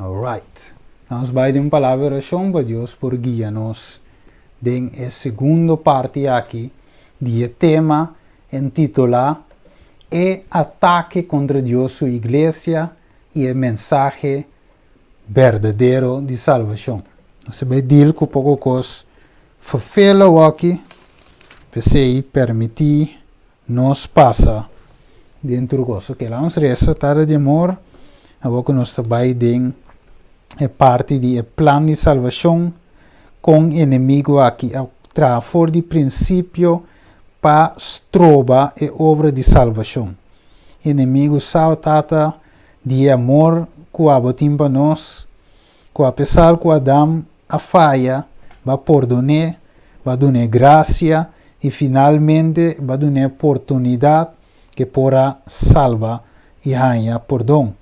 Alright. Nos bai den un palabra di orashon pa Dios por guia nos den e segundo parti aki di e tema entitulá E Atake kontra Dios Su Iglesia i e Mensahe Berdadero di Salbashon. Nos ta bai deal ku poko kos ferfel awoki, p'esei permití nos pasa den tur kos. Ok, laga nos resa. Tata di amor, awor ku nos ta bai den e parti di e plan di salbashon, kon enemigu aki a traha for di prinsipio pa stroba e obra di salbashon. Enemigu sa, o Tata, di e amor ku abo tin pa nos, ku apesar ku Adam a faya, bo a pordon'é, bo a dun'é grasia i finalmente bo a dun'é oportunidat ku e por a salba i haña pordon.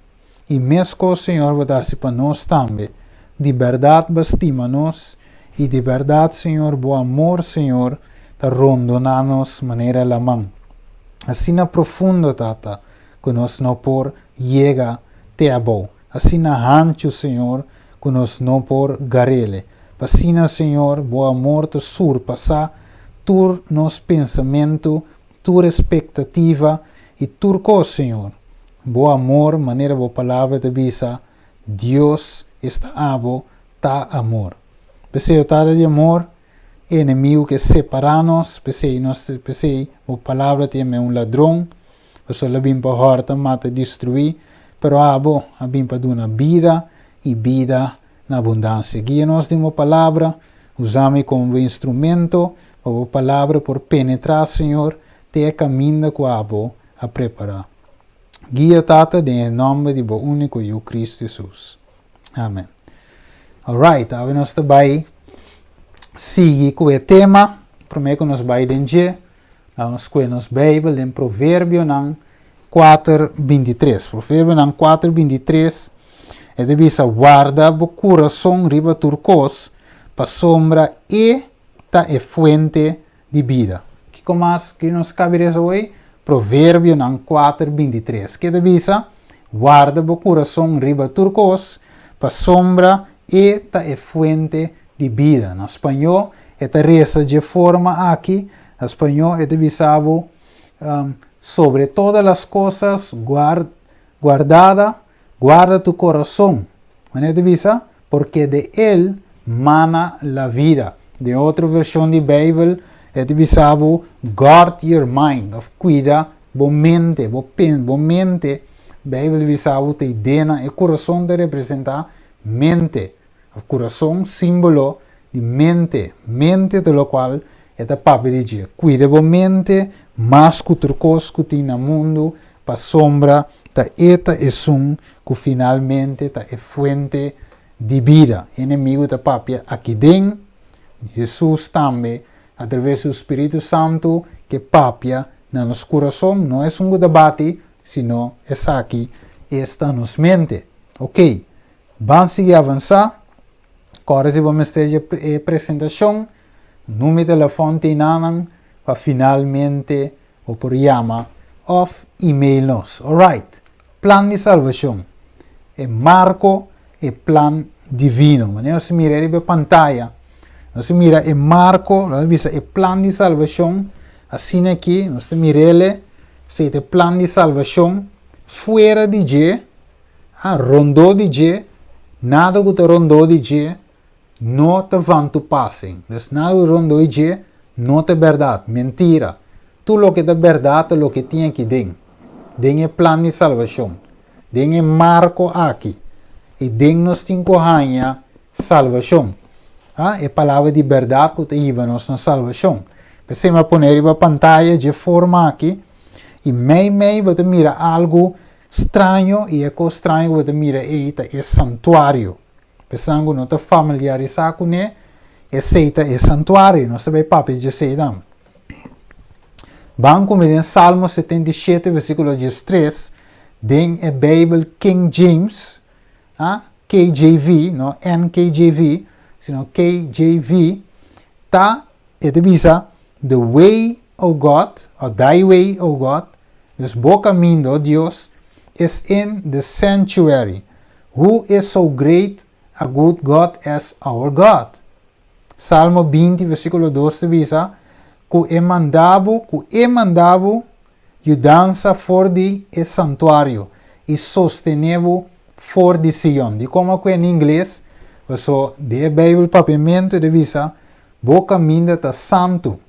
I meskos, Señor, bo ta hasi pa nos tambe. Di bèrdat bo a stima nos, i di bèrdat, Señor, bo amor, Señor, ta rondoná nos manera laman. Asina profundo, Tata, ku nos no por yega te abou. Asina hanchu, Señor, ku nos no por gar'ele. P'asina, Señor, bo amor ta surpasá tur nos pensamentu, tur espektativa i tur kos, Señor. Bo amor, manera bo Palabra ta bisa, Dios esta abo, ta amor. P'esei, o Tata di amor, e enemigu ke separá nos, p'esei nos, p'esei bo Palabra ta yam'é un ladron, Pasobra el a bin pa hòrta, mata, destruí, pero abo a bin pa duna bida i bida na abundansia. Guia nos den bo Palabra, usa mi komo bo instrumento pa bo Palabra por penetrá, Señor, te e kaminda ku abo a prepará. Guia, Tata, den e nòmber di bo úniko Yu, Kristu Hesus. Amen. Alright, awe nos ta bai sigui ku e tema, promé ku nos bai den dje. Nos kue nos Beibel den Proverbionan 4, 23. Proverbionan 4, 23, e ta bisa, Warda bo kurason riba tur kos, pasobra e ta e fuente di bida. Kiko mas ku nos kabi resa hoy? Proverbionan 4, 23. Ke ta bisa? Warda bo kurason riba tur kos, pasobra e ta e fuente di bida. Na spañó e ta resa dje forma aki, na spañó e ta bisa bo, Sobre todas las cosas guardada, guarda tu corazón. Manera e ta bisa? Porque de él mana la vida. Den otro vershon di Beibel e ta bisa bo, Guard your mind, òf kuida bo mente, bo bo mente. Beibel ta bisa bo ta idena, e kurason ta representá mente. Of kurason, símbolo di mente. Mente ta lokual e ta papia di dje. Kuida bo mente mas ku tur kos ku tin na mundu, pasobra ta e ta esun ku finalmente ta e fuente di bida. Enemigu ta papia aki den, Hesus tambe atraves su Spiritu Santu ke papia na nos kurason, no esun ku ta bati, sino esaki esta nos mente. Oke, Ban sigui avansá. Kòrda si bo mester dje e presentashon, number di telefòn tin nanan pa finalmente bo por yama òf email nos. Alright, plan di salbashon, e marko, e plan divino. Manera nos mira riba e pantaya, nos mira e marko, nos bisa e plan di salbashon, asina aki nos ta mir'el, esei ta e plan di salbashon, fuera di dje, A rondó di dje, nada ku ta rondó di dje no ta van toepassing. Dus nada ku ta rondó di dje no ta bèrdat, mentira. Tur loke ta bèrdat ta loke tin aki den, den e plan di salbashon, den e marko aki. I den nos tin ku haña salbashon. A, e palabra di bèrdat ku ta hiba nos na salbashon. P'esei mi a pone riba pantaya dje forma aki, i mei mei bo ta mira algu Straño i e kos straño ku bo ta mira ei ta e santuario. Esnan ku no ta familiarisá kuné, esei ta e santuario. Nos ta bai papia di esei tambe. Ban ku mi den Salmo 77 versíkulo 13, den e Beibel King James, ah, KJV, no NKJV, sino KJV, ta, e ta bisa, The way, O God, o thy way, O God, Dus bo kaminda, o Dios, is in the sanctuary. Who is so great a good God as our God? Salmo 20, versíkulo 2 ta bisa, Ku e manda bo, ku e manda bo yudansa for di e santuario i sostené bo for di Sion. Di kon ku na ingles, so den Beibel Papiamentu ta bisa, Bo kaminda ta santu.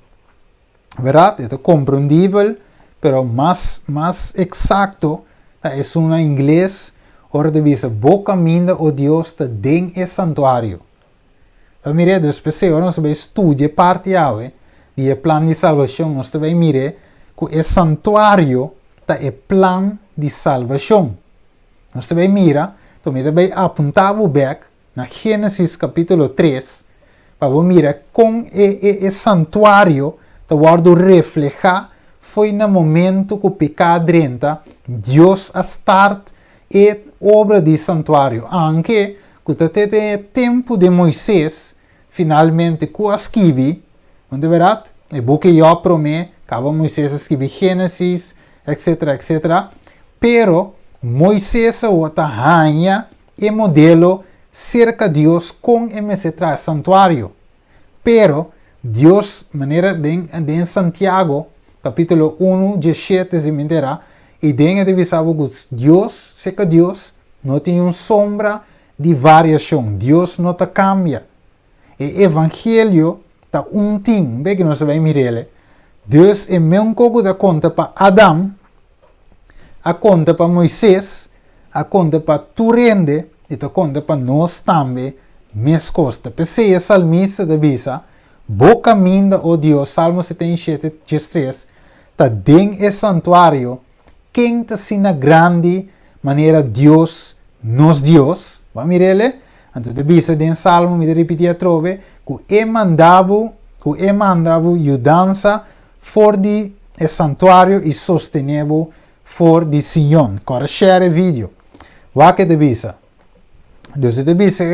Berdat? E ta komprendibel, pero mas eksakto ta esun na ingles, ora ta bisa, Bo kaminda, o Dios, ta den e santuario. Anto, mira, despues, ora nos bai studia parti awe di e plan di salbashon, nos bai mira ku e santuario ta e plan di salbashon. Nos bai mira, anto mi bai apuntá bèk na Génesis kapítulo 3, pa mira kon e santuario ta wòrdu reflehá for di na momento ku piká a drenta, Dios a start e obra di santuario. Aunke ku te tempu di Moises, finalmente ku a skibi, no ta berdat? E buki Job promé, kaba Moises a skibi Génesis, etc., etc. Pero Moises a haña e modelo serka Dios kon e mester traha santuario. Pero Dios, manera den Santiago, kapítulo 1, 17, si mi entera, i den e bisa Dios, serka Dios, no tin un sombra di variashon. Dios no ta kambia. E evangelio ta un tin, bo ku nos bai mir'é. Dios e mesun ku a konta pa Adam, a konta pa Moises, a konta pa tur hende, i ta konta pa nos tambe, meskos. P'esei e salmista ta bisa, Bo kaminda, o Dios, Salmo 77, 3, ta den e santuario, ken ta asina grandi manera Dios, nos Dios? Ban mir'é? Anto, ta bisa den Salmo, mi ta ripití atrobe, ku e manda bo, ku e manda bo yudansa for di e santuario i sostené bo for di Sion. Kòrda share e video. Wak e ta bisa. Dios ta bisa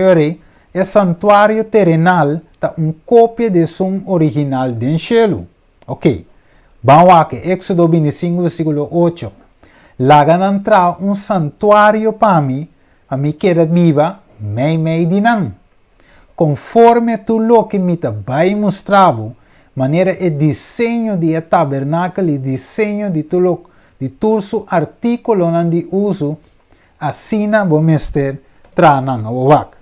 e santuario terenal ta un kopia di esun original den shelu. Ok. Ban wak, Éksodo 25, versíkulo 8. Laga nan traha un santuario pa mi, pa mi keda biba meimei di nan. Konforme tur loke mi ta bai mustra bo, manera e diseño di e tabernakel i diseño di tur su artíkulonan di uso, asina bo mester traha nan. Wak.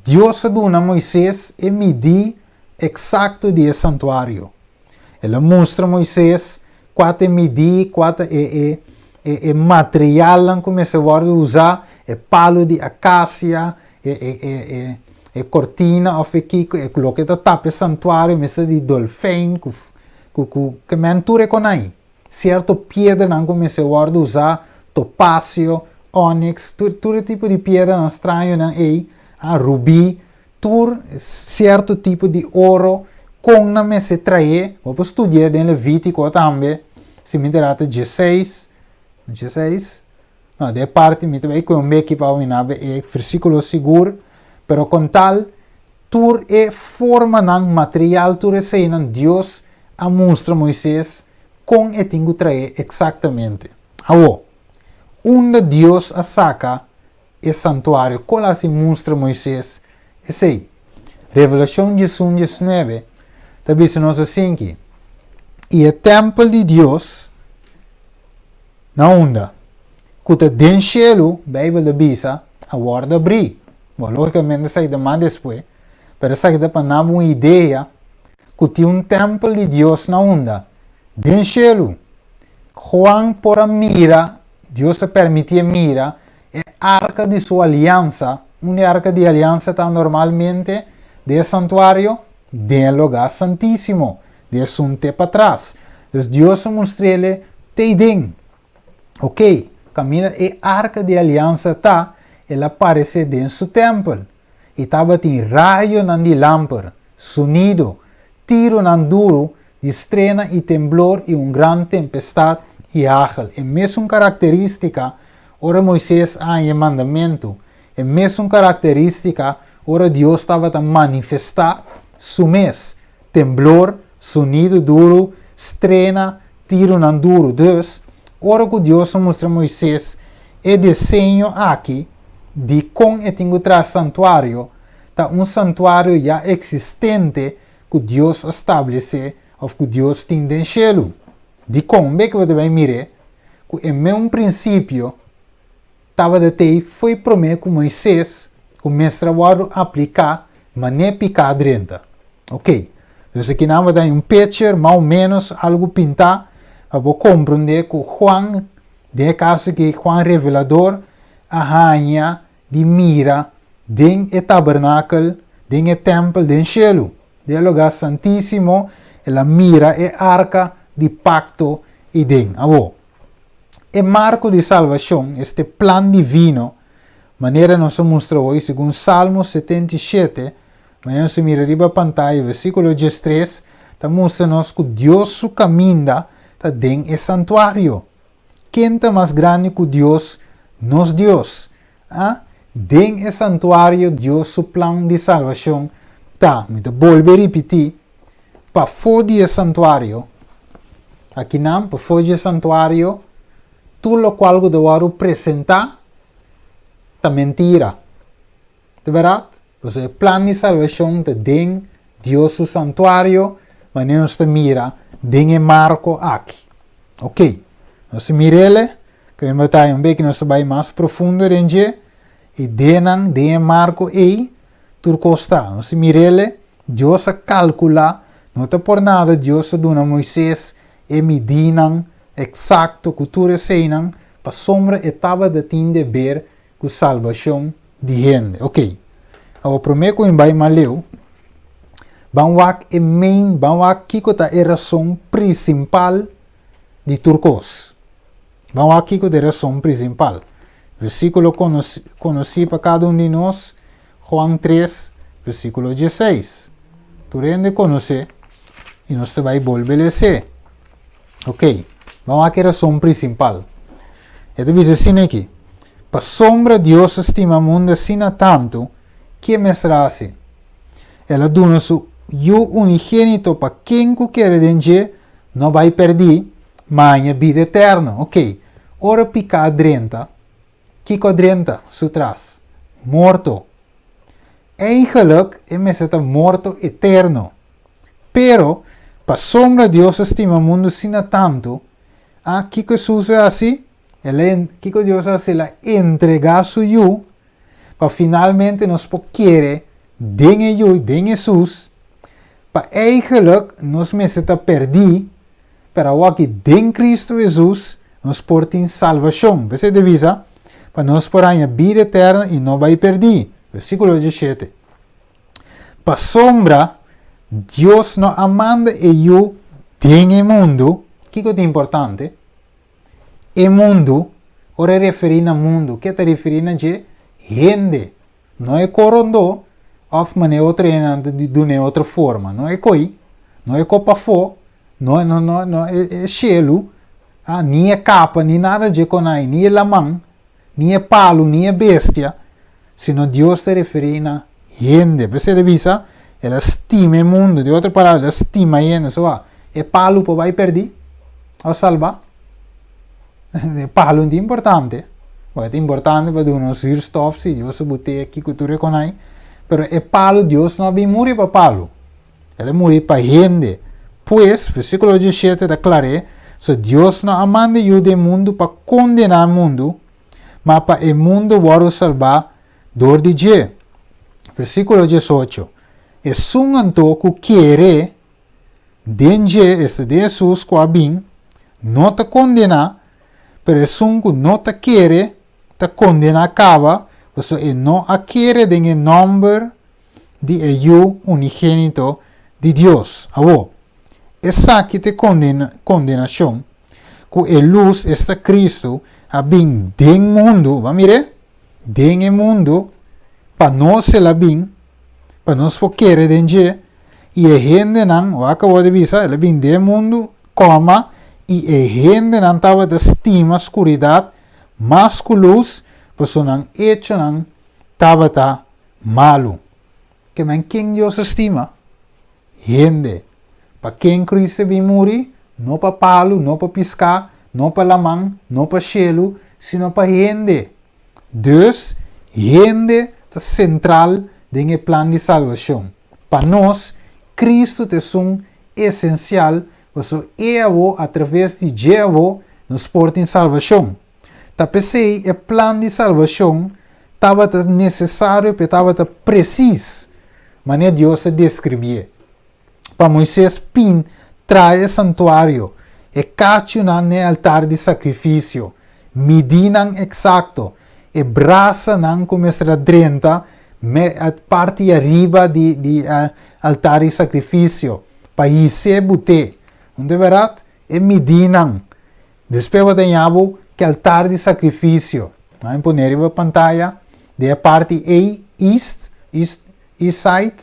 Dios a duna Moises e midí eksakto di e santuario. El a mustra Moises kua ta e midí, kua ta e materialnan ku mester wòrdu usa, e palu di akasia, e kortina òf e kiko, e loke ta tapa e santuario mester di dolfijn, ku ke men tur e konai. Sierto piedranan ku mester wòrdu usa, topasio, onyx, tur e tipo di piedranan strañonan ei, rubí, tur sierto tipo di oro, kon nan mester trae, bo por studia den Levítiko tambe, si mi ta 16, 16, no, den parti mi ta bai ku un beki pa mi e versíkulo sigur, pero kon tal, tur e formanan, material, tur eseinan, Dios a mustra Moises kon e tin ku trae eksaktamente. Awor, unda Dios a saka e santuario, kon el a mustra Moises esei? Revelashon 11, 19, ta bisa nos asin'aki. I e tèmpel di Dios, na unda? Ku ta den shelu, Beibel ta bisa, a wòrdu habrí. Bon, lógikamente esaki ta mas despues, pero esaki ta pa duna un idea ku tin un tèmpel di Dios na unda? Den shelu. Juan por a mira, Dios a permitié mira e arka di su aliansa, unda e arka di aliansa ta normalmente den santuario, den lugá santísimo, den esun te patras. Entonses Dios a mustr'é te den. Ok, kaminda e arka di aliansa ta, el a aparesé den su tèmpel. I tabatin rayonan di lamper, sonido, tirunan duru di strena i temblor i un gran tempestat i hagel. E mesun karakterístika ora Moises a haña e mandamentu, e mesun karakterístika ora Dios tabata manifestá su mes, temblor, sonido duru, strena, tirunan duru. Dus, ora ku Dios a mustra Moises e diseño aki, Dikon e tin ku traha santuario ta un santuario ya eksistente ku Dios a stablesé òf ku Dios tin den shelu. Dikon? Bek bo ta bai mir'é ku e meun prinsipio tabata tei fo'i promé ku Moises ku mester a wòrdu apliká manera piká drenta. Ok, dus aki nan bo ta haña un picture mas o ménos algu pintá pa bo komprondé ku Juan, den e kaso aki Juan Revelador, a haña di mira den e tabernakel, den e tèmpel den shelu, den e lugá santísimo, el a mira e arka di pakto i den. Awor, e marko di salbashon, este plan divino, manera nos a mustra hoy, segun Salmo 77, manera nos a mira riba pantaya, versíkulo 13, ta mustra nos ku Dios su kaminda ta den e santuario. Ken ta mas grandi ku Dios, nos Dios? A Den e santuario Dios su plan di salbashon ta, mi ta bolbe ripití, pafó di e santuario, akinan, pafó di e santuario, tur lokual ku ta wòrdu presentá ta mentira. Ta bèrdat? Pasobra e plan di salbashon ta den Dios su santuario, manera nos ta mira den e marko aki. Ok, nos ta mir'el, ku mi ta un bek nos ta bai mas profundo den dje, i den nan, den e marko ei, tur kos ta. Nos ta mir'el, Dios a kalkulá, no ta por nada Dios a duna Moises e midínan eksakto ku tur eseinan, pasobra e tabata tin deber ku salbashon di hende. Ok, awor promé ku mi bai mas leu, ban wak e main, ban wak kiko ta e rason prinsipal di tur kos. Ban wak kiko ta e rason prinsipal. Versíkulo konosí pa kada un di nos, Juan 3, versíkulo 16. Tur hende konosé i nos ta bai bolbe les'é. Ok, ban wak e rason prinsipal. E ta bisa asina aki, Pasobra Dios a stima mundu asina tantu, ke mester a hasi? El a duna su Yu unigénito pa ken ku kere den dje no bai pèrdí, ma haña bida eterno. Ok, ora piká a drenta, kiko a drenta su tras? Morto. Eigenlik e mester ta morto eterno. Pero, pasobra Dios a stima mundu asina tantu, a kiko Hesus a hasi? El a, kiko Dios a hasi? El a entregá su Yu pa finalmente nos por kere den e Yu, den Hesus, pa eigenlijk nos mester ta pèrdí, pero awor-aki den Cristo Hesus nos por tin salbashon. P'esei ta bisa, pa nos por haña bida eterno i no bai pèrdí. Versíkulo 17. Pasobra Dios no a manda e Yu den e mundu, kiko ta importante? E mundu, ora e referí na mundu, ke ta referí na dje? Hende. No e korondó òf manera otro hendenan ta duna e otro forma. No e koi, no e ko pafó, no no no no e shelu, ah, ni e kapa, ni nada dje konai, ni e laman. ni e palu, ni e bestia, sino Dios ta referí na hende. P'esei el a bisa, El a stima e mundu. Den otro palabra, el a stima hende. So, e palu por bai pèrdí òf salbá? E palu no ta importante. Bo, ta importante pa duna nos zuurstof, si Dios a but'é aki ku tur e konai. Pero e palu, Dios no a bin muri pa palu. El a muri pa hende. Pues, versíkulo 17 ta klar'é, So Dios no a manda Yu den mundu pa kondená mundu, ma pa e mundu wòrdu salbá dor di dje. Versíkulo 18, Esun anto ku kere den dje, esta den Hesus ku a bin, no ta kondená, pero esun ku no ta kere ta kondená kaba, pasobra e no a kere den e nòmber di e Yu unigénito di Dios. Awor, esaki ta e kondenashon, ku e lus, esta Kristu, a bin den mundu, bo a mir'é? Den e mundu, pa nos el a bin, pa nos por kere den dje, i e hendenan, wak awor di bisa, el a bin den e mundu, kòma, i e hendenan tabata stima skuridat mas ku lus, pasobra nan echonan tabata malu. Ke men ken Dios a stima? Hende. Pa ken Cristo a bin muri? No pa palu, no pa piská, no pa laman, no pa shelu, sino pa hende. Dus, Hende ta sentral den e plan di salbashon. Pa nos, Kristu ta esun esensial pasobra e awor, atraves di dje awor, nos por tin salbashon. Ta p'esei e plan di salbashon tabata nesesario p'e tabata presis manera Dios a deskribié. Pa Moises pin traha e santuario, e kachunan n'e altar di sakrifisio, midínan eksakto, e brasanan ku mester a drenta parti ariba di di e altar di sakrifisio pa his'é but'é. Huntu bèrdat? E midínan. Despues bo ta ña bo ki altar di sakrifisio. Nan a pone riba pantaya den e parti ei, east, east, east side.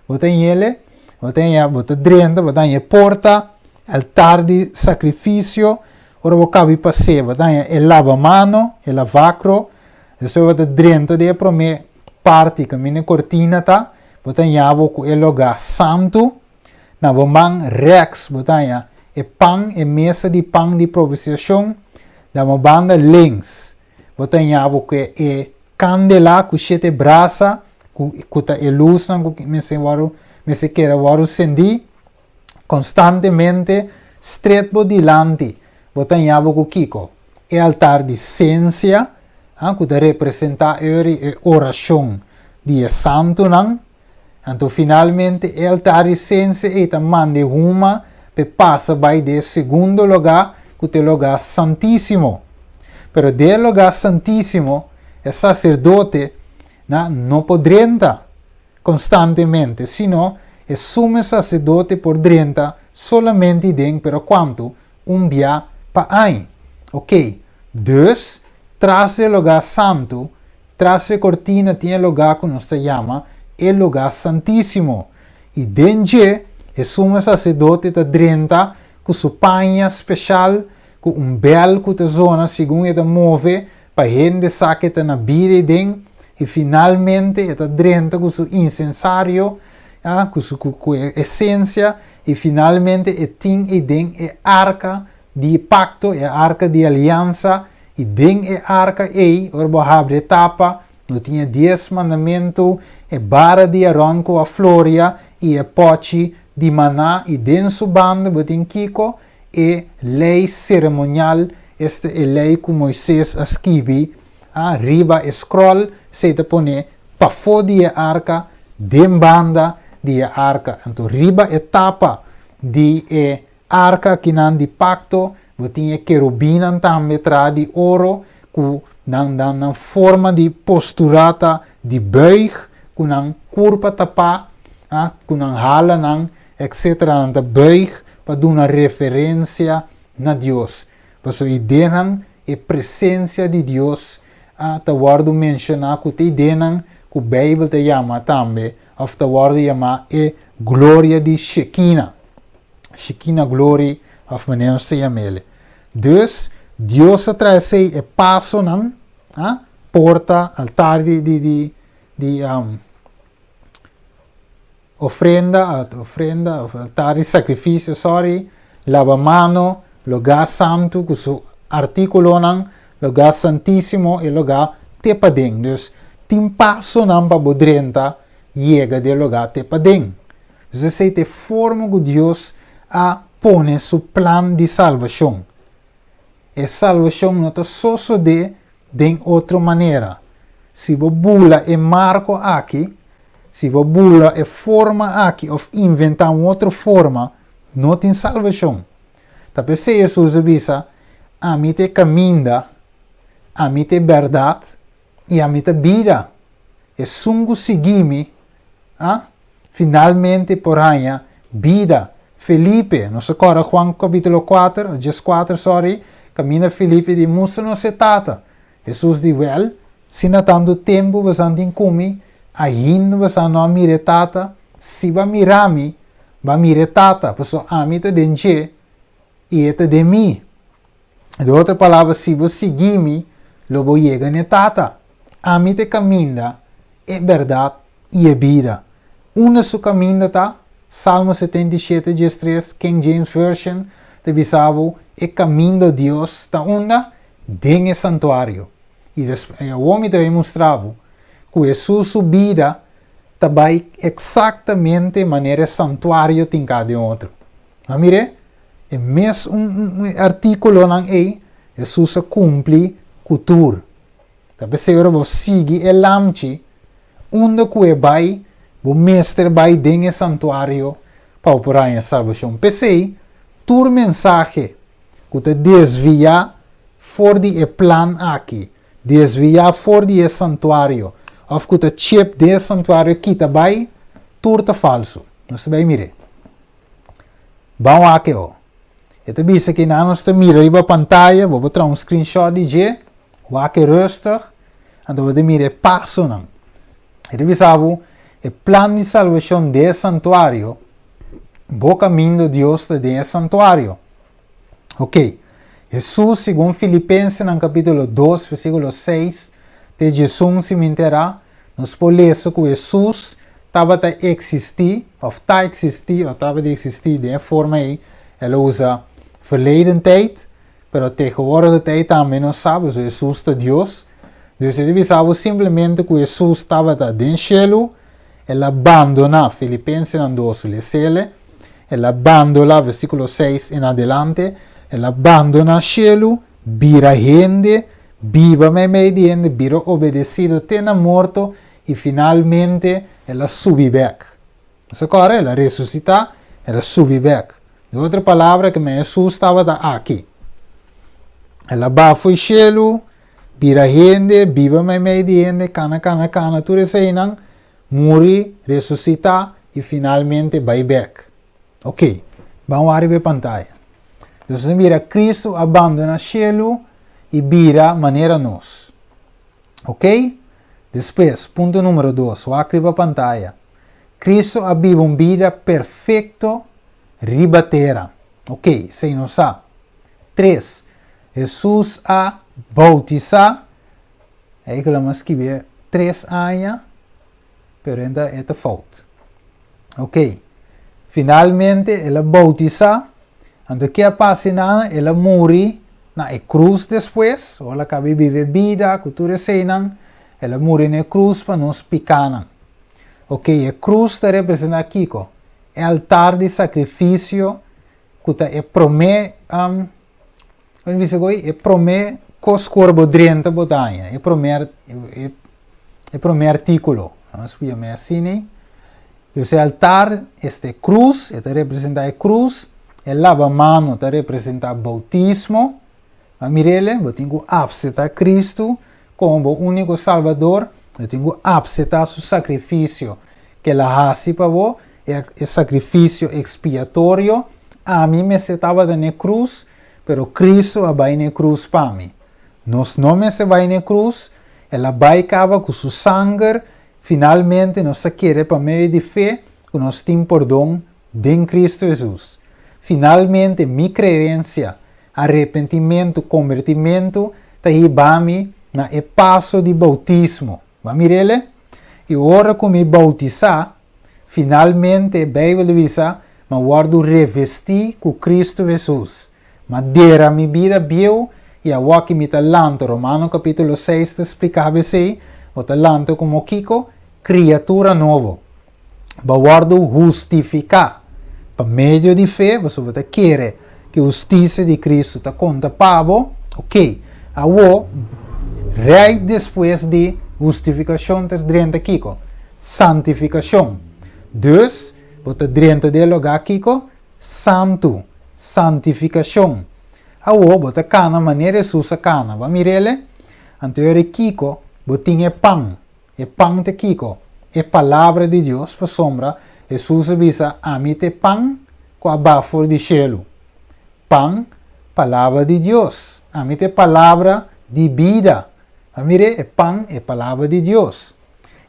Bo ta ñele, bo ta ña, bo ta drenta, bo ta haña e porta, altar di sakrifisio. Ora bo kabi pas'é, bo ta haña e labamano, e lavakro. Despues bo ta drenta den e promé parti kaminda e kortina ta, bo ta ña bo ku e lugá santu. Na bo man rèks bo ta haña e pan, e mesa di pan di propisiashon. Na bo banda links bo ta haña bo ku e kandela ku shete brasa ku ta e lusnan ku mester wòrdu mester keda wòrdu sendí konstantemente. Stret bo dilanti bo ta haña bo ku kiko? E altar di sensia ku ta representá eri e orashon di e santunan. Anto finalmente e altar di sensia ei ta manda e huma p'e pasa bai den e segundo lugá, ku ta e lugá santísimo. Pero den e lugá santísimo e saserdote nan no por drenta konstantemente, sino e sumo saserdote por drenta solamente den, pero kuantu? Un bia pa aña. Oké, dus tras di e lugá santu Tras e kortina tin e lugá ku nos ta yama e lugá santísimo, i den dje e sumo saserdote ta drenta ku su paña speshal ku un bèl ku ta zona segun e ta move pa hende sa ku e ta na bida ei den, i finalmente e ta drenta ku su insensario, ku su ku e esensia, i finalmente e tin ei den e arka di pakto, e arka di aliansa, i den e arka ei, ora bo habri e tapa, lo tin e dies mandamentu, e bara di Aron ku a floria, i e pòchi di maná, i den su banda bo tin kiko? E lei seremonial, esta e lei ku Moises a skibi riba e skròl, esei ta pone pafó di e arka, den banda di e arka. Anto riba e tapa di e Arka akinan di pakto, bo tin e kerubinnan tambe traha di oro ku nan nan nan forma di postura ta di buig, ku nan kurpa tapá, a ku nan halanan etcetera nan ta buig pa duna referensia na Dios. Pasobra idenan e presensia di Dios a ta wòrdu menshoná ku ta idenan ku Beibel ta yama tambe òf ta wòrdu yamá e gloria di Shekina. Shekinah glory of manera nos ta yam'ele. Dus, Dios a traha esei e pasonan, ah, porta, altar di, di, di, di ofrenda, ofrenda, altar di sacrificio, sorry, lavamano, lugá santu ku su artíkulonan, lugá santísimo i lugá te paden. Dus, tin pasonan pa bo drenta yega di e lugá te paden. Dus esei ta e forma ku Dios a pone su plan di salbashon. E salbashon no ta sosodé den otro manera. Si bo bula e marko aki, si bo bula e forma aki òf inventá un otro forma, no tin salbashon. Ta p'esei Hesus a bisa, Ami ta e kaminda, ami ta e bèrdat i ami ta bida. Esun ku sigui mi, a finalmente por haña bida. Felipe, nos a kòrda Juan kapítulo kuater, dieskuater, sorry, kaminda Felipe di mustra nos e Tata. Hesus di, Wèl, si na tantu tempu bosan tin ku mi, ainda bosan no a mira e Tata? Si bo a mira mi, bo a mira e Tata, pasobra ami ta den dje i e ta den mi. Den otro palabra, si bo sigui mi, lo bo yega n'e Tata. Ami ta e kaminda, e bèrdat i e bida. Unda su kaminda ta? Salmo 77, 13, King James Version, ta bisa bo, E kaminda Dios ta unda? Den e santuario. I awor mi ta bai mustra bo. Ku Hesus su bida ta bai eksaktamente manera e santuario tin ka den otro. Bo a mir'é? E mes un artíkulonan ei Hesus a kumpli ku tur. Ta p'esei ora bo sigui e lamchi, unda ku e bai, bo mester bai den e santuario pa bo por haña salbashon. P'esei, tur mensahe ku ta desviá for di e plan aki, desviá for di e santuario òf ku ta chep den e santuario kita bai, tur ta falsu. Nos ta bai mir'é. Ban wak e o. E ta bisa ki nan nos ta mira riba pantaya, bo por traha un screenshot di dje, wak e rustig, anto bo ta mira e pasonan. E ta bisa bo e plan di salbashon den e santuario, bo kaminda Dios ta den e santuario. Ok, Hesus segun Filipensenan kapítulo 2 versíkulo 6 te 11 si mi enterá, nos por lesa ku Hesus tabata eksistí òf ta eksistí òf tabata eksistí den e forma ei, el a usa verleden tijd, pero tegenwoordige tijd tambe nos sa, pasobra Hesus ta Dios. Dus e ta bisa bo simplemente ku Hesus tabata den shelu, el a bandoná, Filipensenan 2, les'ele, el a bandolá, versíkulo 6 en adelante, el a bandoná shelu, bira hende, biba meimei di hende, bira obedesido te na morto, i finalmente el a subi bèk. Nos a kòrda, el a resusitá, el a subi bèk. Den otro palabra, keme Hesus tabata aki. El a baha fo'i shelu, bira hende, biba meimei di hende, kana, kana, kana, tur eseinan, muri, resusitá i finalmente bai bèk. Ok, ban wak riba e pantaya. Nos a mira Kristu a bandoná shelu i bira manera nos. Ok? Despues, punto numero dos, wak riba pantaya. Kristu a biba un bida perfekto riba tera. Ok, esei nos sa. Tres, Hesus a boutisá, ei ku lo a skibi 3 aña, pero e ta fout. Ok, finalmente el a boutisá, anto ke a pasa einan? El a muri na e krus despues, ora el a kaba di biba e bida ku tur eseinan, el a muri na e krus pa nos pikánan. Ok, e krus ta representá kiko? E altar di sakrifisio ku ta e promé, kon bisa ku e promé kos ku ora bo drenta bo ta haña, e promé artíkulo, nos por yam'é asina. Dus e altar esta e krus, e ta representá e krus, e labamano ta representá boutismo. Ma mir'el, bo tin ku apseptá Kristu komo bo úniko Salbador, bo tin ku apseptá su sakrifisio ku el a hasi pa bo, e sakrifisio ekspiatorio. Ami mester tabata na e krus, pero Kristu a bai na e krus pa mi. Nos no mester bai na e krus, el a bai kaba ku su sanger. Finalmente nos ta kere pa medio di fe ku nos tin pordon den Kristu Hesus. Finalmente mi kreensia, arepentimentu, kombertimentu ta hiba mi na e paso di boutismo. Bo a mir'el? I ora ku mi boutisá, finalmente Beibel ta bisa, m'a wòrdu revestí ku Kristu Hesus. M'a dera mi bida bieu i awor mi ta lanta. Romano kapítulo 6 ta spliká esei, bo ta lanta komo kiko? Kriatura nobo. Bo a wòrdu hustifiká pa medio di fe, pasobra bo ta kere ku e hustisia di Kristu ta konta pa bo. Ok, awor, rei despues di hustifikashon ta drenta kiko? Santifikashon. Dus, bo ta drenta den e lugá kiko? Santu. Santifikashon. Awor, bo ta kana manera Hesus a kana. Bo a mir'el? Anto e ora kiko? Bo tin e pan. E pan ta kiko? E Palabra di Dios, pasobra Hesus a bisa, Ami ta e pan ku a baha for di shelu. Pan, Palabra di Dios. Ami ta e Palabra di bida. A mir'é, e pan, e Palabra di Dios.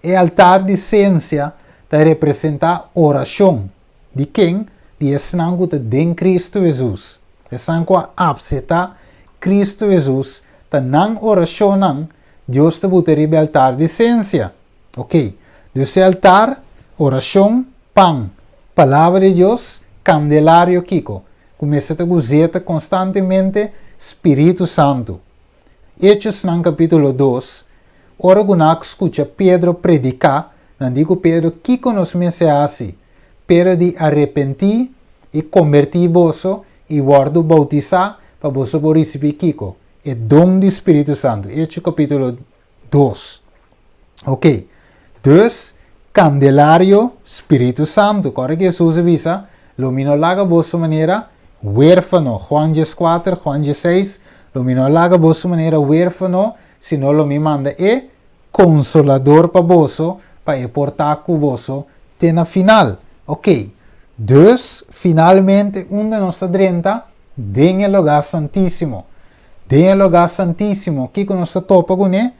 E altar di sensia ta representá orashon. Di ken? Di esnan ku ta den Kristu Hesus. Esnan ku a apseptá Kristu Hesus, ta nan orashonnan Dios ta buta riba e altar di sensia. Ok. Dus e altar, orashon, pan, Palabra di Dios, kandelario kiko? Ku mester ta guzeta konstantemente Spiritu Santu. Hechosnan kapítulo 2. Ora ku nan a skucha Pedro prediká, nan di ku Pedro, Kiko nos mester hasi? Pedro di, Arepentí i kombertí boso i wòrdu boutisá pa boso por risibí kiko? E don di spiritu santu. Echo kapítulo 2. Ok. Dus, kandelario spiritu santu. Kòrda ku Hesus a bisa, Lo mi no laga boso manera wérfano. Juan 14, Juan 16, Lo mi no laga boso manera wérfano, sino lo mi manda e Konsolador pa boso, pa e por ta ku boso te na final. Ok. Dus, finalmente, unda nos ta drenta? Den e Lugá Santísimo. Den e Lugá Santísimo, kiko nos ta topa kuné?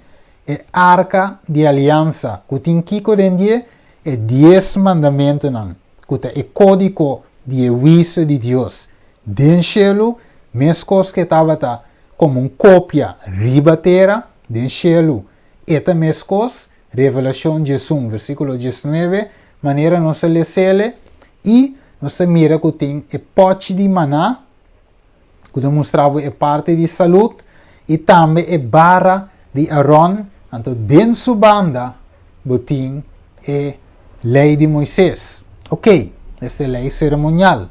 E Arka di Aliansa, ku tin kiko den dje? E Dies Mandamentunan, ku ta e kódiko di e huisio di Dios den shelu, meskos ku e tabata komo un kopia riba tera, den shelu. E ta meskos, Revelashon 11, versíkulo 19, manera nos a les'ele, i nos ta mira ku tin e pòchi di maná, ku ta mustra bo e parti di salud, i tambe e bara di Aron, anto den su banda bo tin e Lei di Moises. Ok, esta e lei seremonial.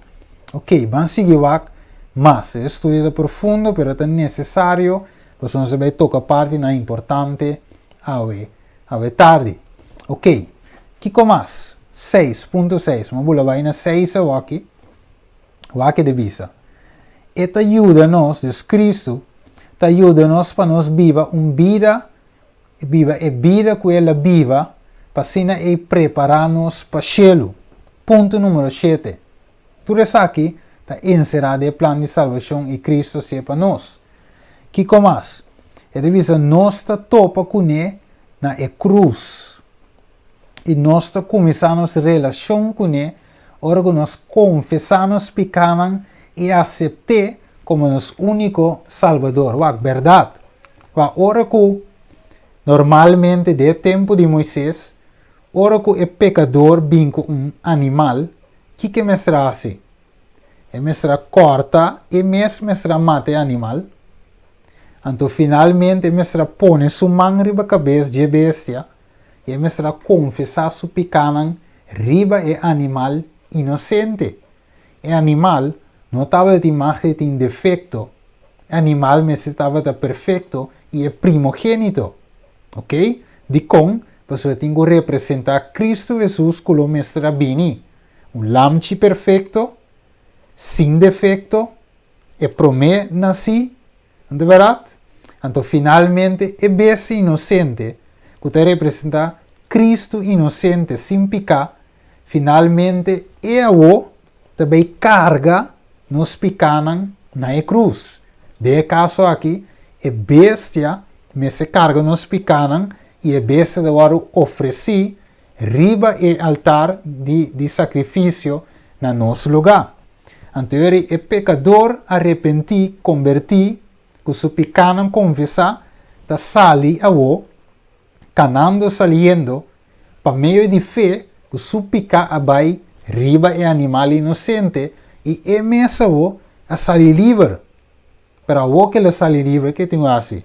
Ok, ban sigui wak mas. E estudio ta profundo, pero ta nesesario, pasobra nos a bai toka partinan importante awe, awe tardi. Ok, kiko mas? 6.6, mi a bula bai na 6 awoki. Wak e ta bisa. E ta yuda nos, dus Kristu, ta yuda nos pa nos biba un bida, biba e bida ku el a biba, pa asina ei prepará nos pa shelu. Punto numero shete. Tur esaki ta enserá den e plan di salbashon i Kristu a hasié pa nos. Kiko mas? E ta bisa nos ta topa kuné na e krus. I nos ta kuminsá nos relashon kuné ora ku nos konfesá nos pikánan i asept'é komo nos úniko Salbador. Wak, bèrdat. Wak, ora ku normalmente den e tempu di Moisés, ora ku e pekador bin ku un animal, kiko e mester a hasi? E mester a kòrta, e mes mester a mata e animal. Anto finalmente e mester a pone su man riba kabes dje bestia i e mester a konfesá su pikánan riba e animal inosente. E animal no tabata tin mag di tin defekto, e animal mester tabata perfekto i e primogénito. Oké? Dikon? Pasobra e tin ku representá Kristu Hesus ku lo mester a bini, un lamchi perfekto, sin defekto, e promé nasí. No ta bèrdat? Anto finalmente e bestia inosente, ku ta representá Kristu inosente sin piká, finalmente e awó ta bai karga nos pikánan na e krus. Den e kaso aki, e bestia mester karga nos pikánan i e bestia ta wòrdu ofresí riba e altar di di sakrifisio na nos lugá. Anto eri e pekador arepentí, kombertí, ku su pikánan konfesá, ta sali awó, kanando saliendo, pa medio di fe ku su piká a bai riba e animal inosente i e mes awó a sali liber. Pero awor ku el a sali liber, ke tin ku hasi?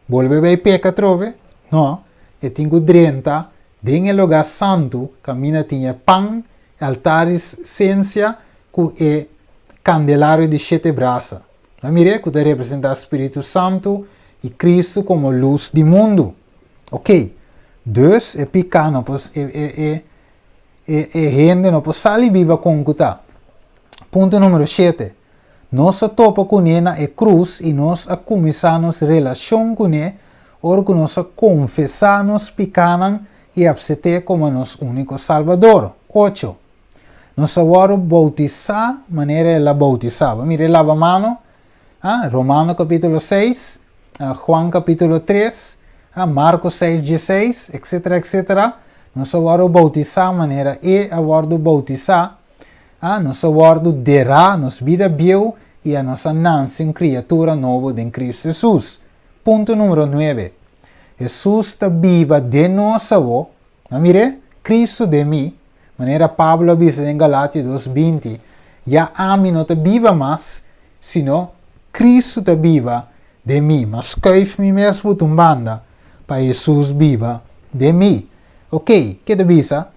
Bolbe bai peka atrobe? No, e tin ku drenta den e lugá santu kaminda tin e pan, e altar di sensia ku e kandelario di shete brasa. Ta mir'é ku ta representá spiritu santu i Kristu komo lus di mundu. Oké, dus e piká no por, e, e, e, e, e hende no por sali biba kon ku ta. Punto numero shete. Nos a topa kuné na e krus i nos a kuminsá nos relashon kuné ora ku nos a konfesá nos pikánan i apset'é komo nos úniko Salbador. Ocho. Nos a wòrdu boutisá manera el a boutisá. Bo mira e laba mano? Ah, Romano kapítulo 6, Juan kapítulo 3, ah, Marko 6, 16, etcétera, etcétera. Nos a wòrdu boutisá manera e a wòrdu boutisá. Ah, nos a wòrdu derá nos bida bieu i a nos a nanse un kriatura nobo den Kristu Hesus. Punto numero nuebe. Hesus ta biba den nos awo. A mir'é? Kristu den mi, manera Pablo a bisa den Galatio 2, 20, Ya ami no ta biba mas, sino Kristu ta biba den mi. Ma skuif mi mes buta un banda. pa Hesus biba den mi. Ok, ke ta bisa?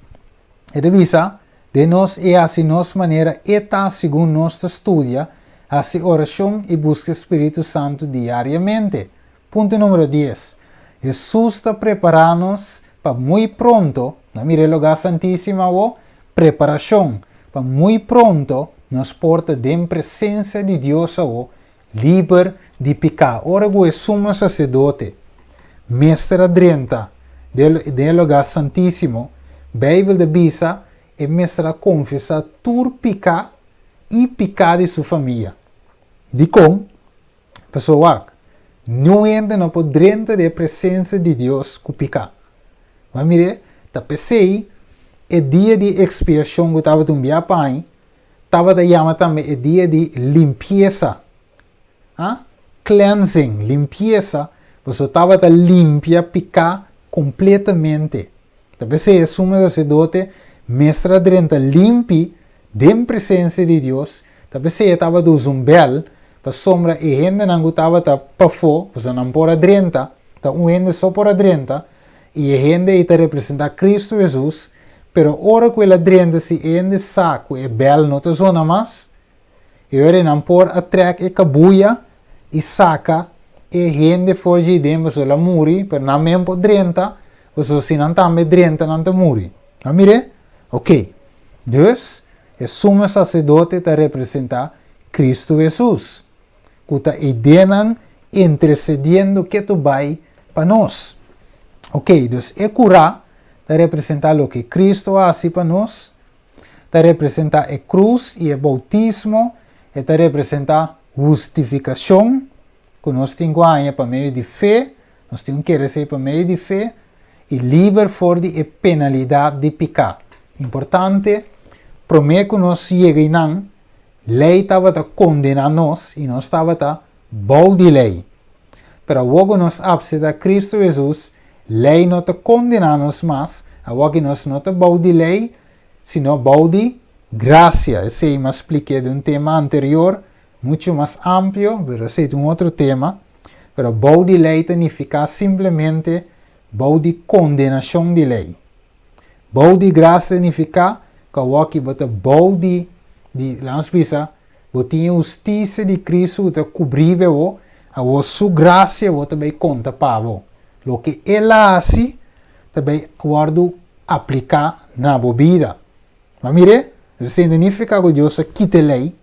E ta bisa, Den nos i hasi nos manera E ta segun nos ta studia, hasi orashon i buska Spiritu Santu diariamente. Punto numero dies, Hesus ta prepará nos pa muy pronto, no mira e lugá santísimo awo, preparashon, pa muy pronto nos por ta den presensia di Dios awo, liber di piká. Ora ku e sumo saserdote mester a drenta den e lugá santísimo, Beibel ta bisa e mester a konfesá tur piká i piká di su famia. Dikon? Pasobra wak, niun hende no por drenta den e presensia di Dios ku piká. Bo a mir'é? Ta p'esei e dia di ekspiashon ku tabata un bia pa aña tabata yama tambe e dia di limpiesa. A Cleansing, limpiesa, pasobra tabata limpia piká kompletamente. Ta p'esei e sumo saserdote mester a drenta limpi den presensia di Dios, ta p'esei e tabata usa un bèl, pasobra e hendenan ku tabata pafó, pasobra nan por a drenta, ta un hende so por a drenta, i e hende ei ta representá Kristu Hesus, pero ora ku el a drenta si e hende sa ku e bèl no ta zona mas, e ora ei nan por a trèk e kabuya i saka e hende for dje den pasobra el a muri, pero nan men por drenta, pasobra si nan tambe drenta nan ta muri. A mir'é? Oké. Dus, e sumo saserdote ta representá Kristu Hesus, ku ta eidenan intersediendo ketu bai pa nos. Oké, dus e kurá ta representá loke Kristu a hasi pa nos, ta representá e krus i e boutismo, e ta representá hustifikashon ku nos tin ku haña pa medio di fe, nos tin ku kere esei pa medio di fe, i liber for di e penalidat di piká. Importante, promé ku nos yega einan, lei tabata kondená nos i nos tabata bou di lei. Pero awor ku nos apseptá Kristu Hesus, lei no ta kondená nos mas, awor ki nos no ta bou di lei, sino bou di grasia. Esei mi a splik'é den un tema anterior, muchu mas amplio, pero esei ta un otro tema. Pero bou di lei ta nifiká simplemente bou di kondenashon di lei. Bou di grasia ta nifiká ku awor ki bo ta bou di, di, laga nos bisa, Bo tin e hustisia di Cristo cu ta cubri bo, awor Su gracia bo ta bay conta pa bo. Loke El a haci ta bay wordo aplica na bo bida. Bo a mira? Esey no nifica cu Dios a kita e ley,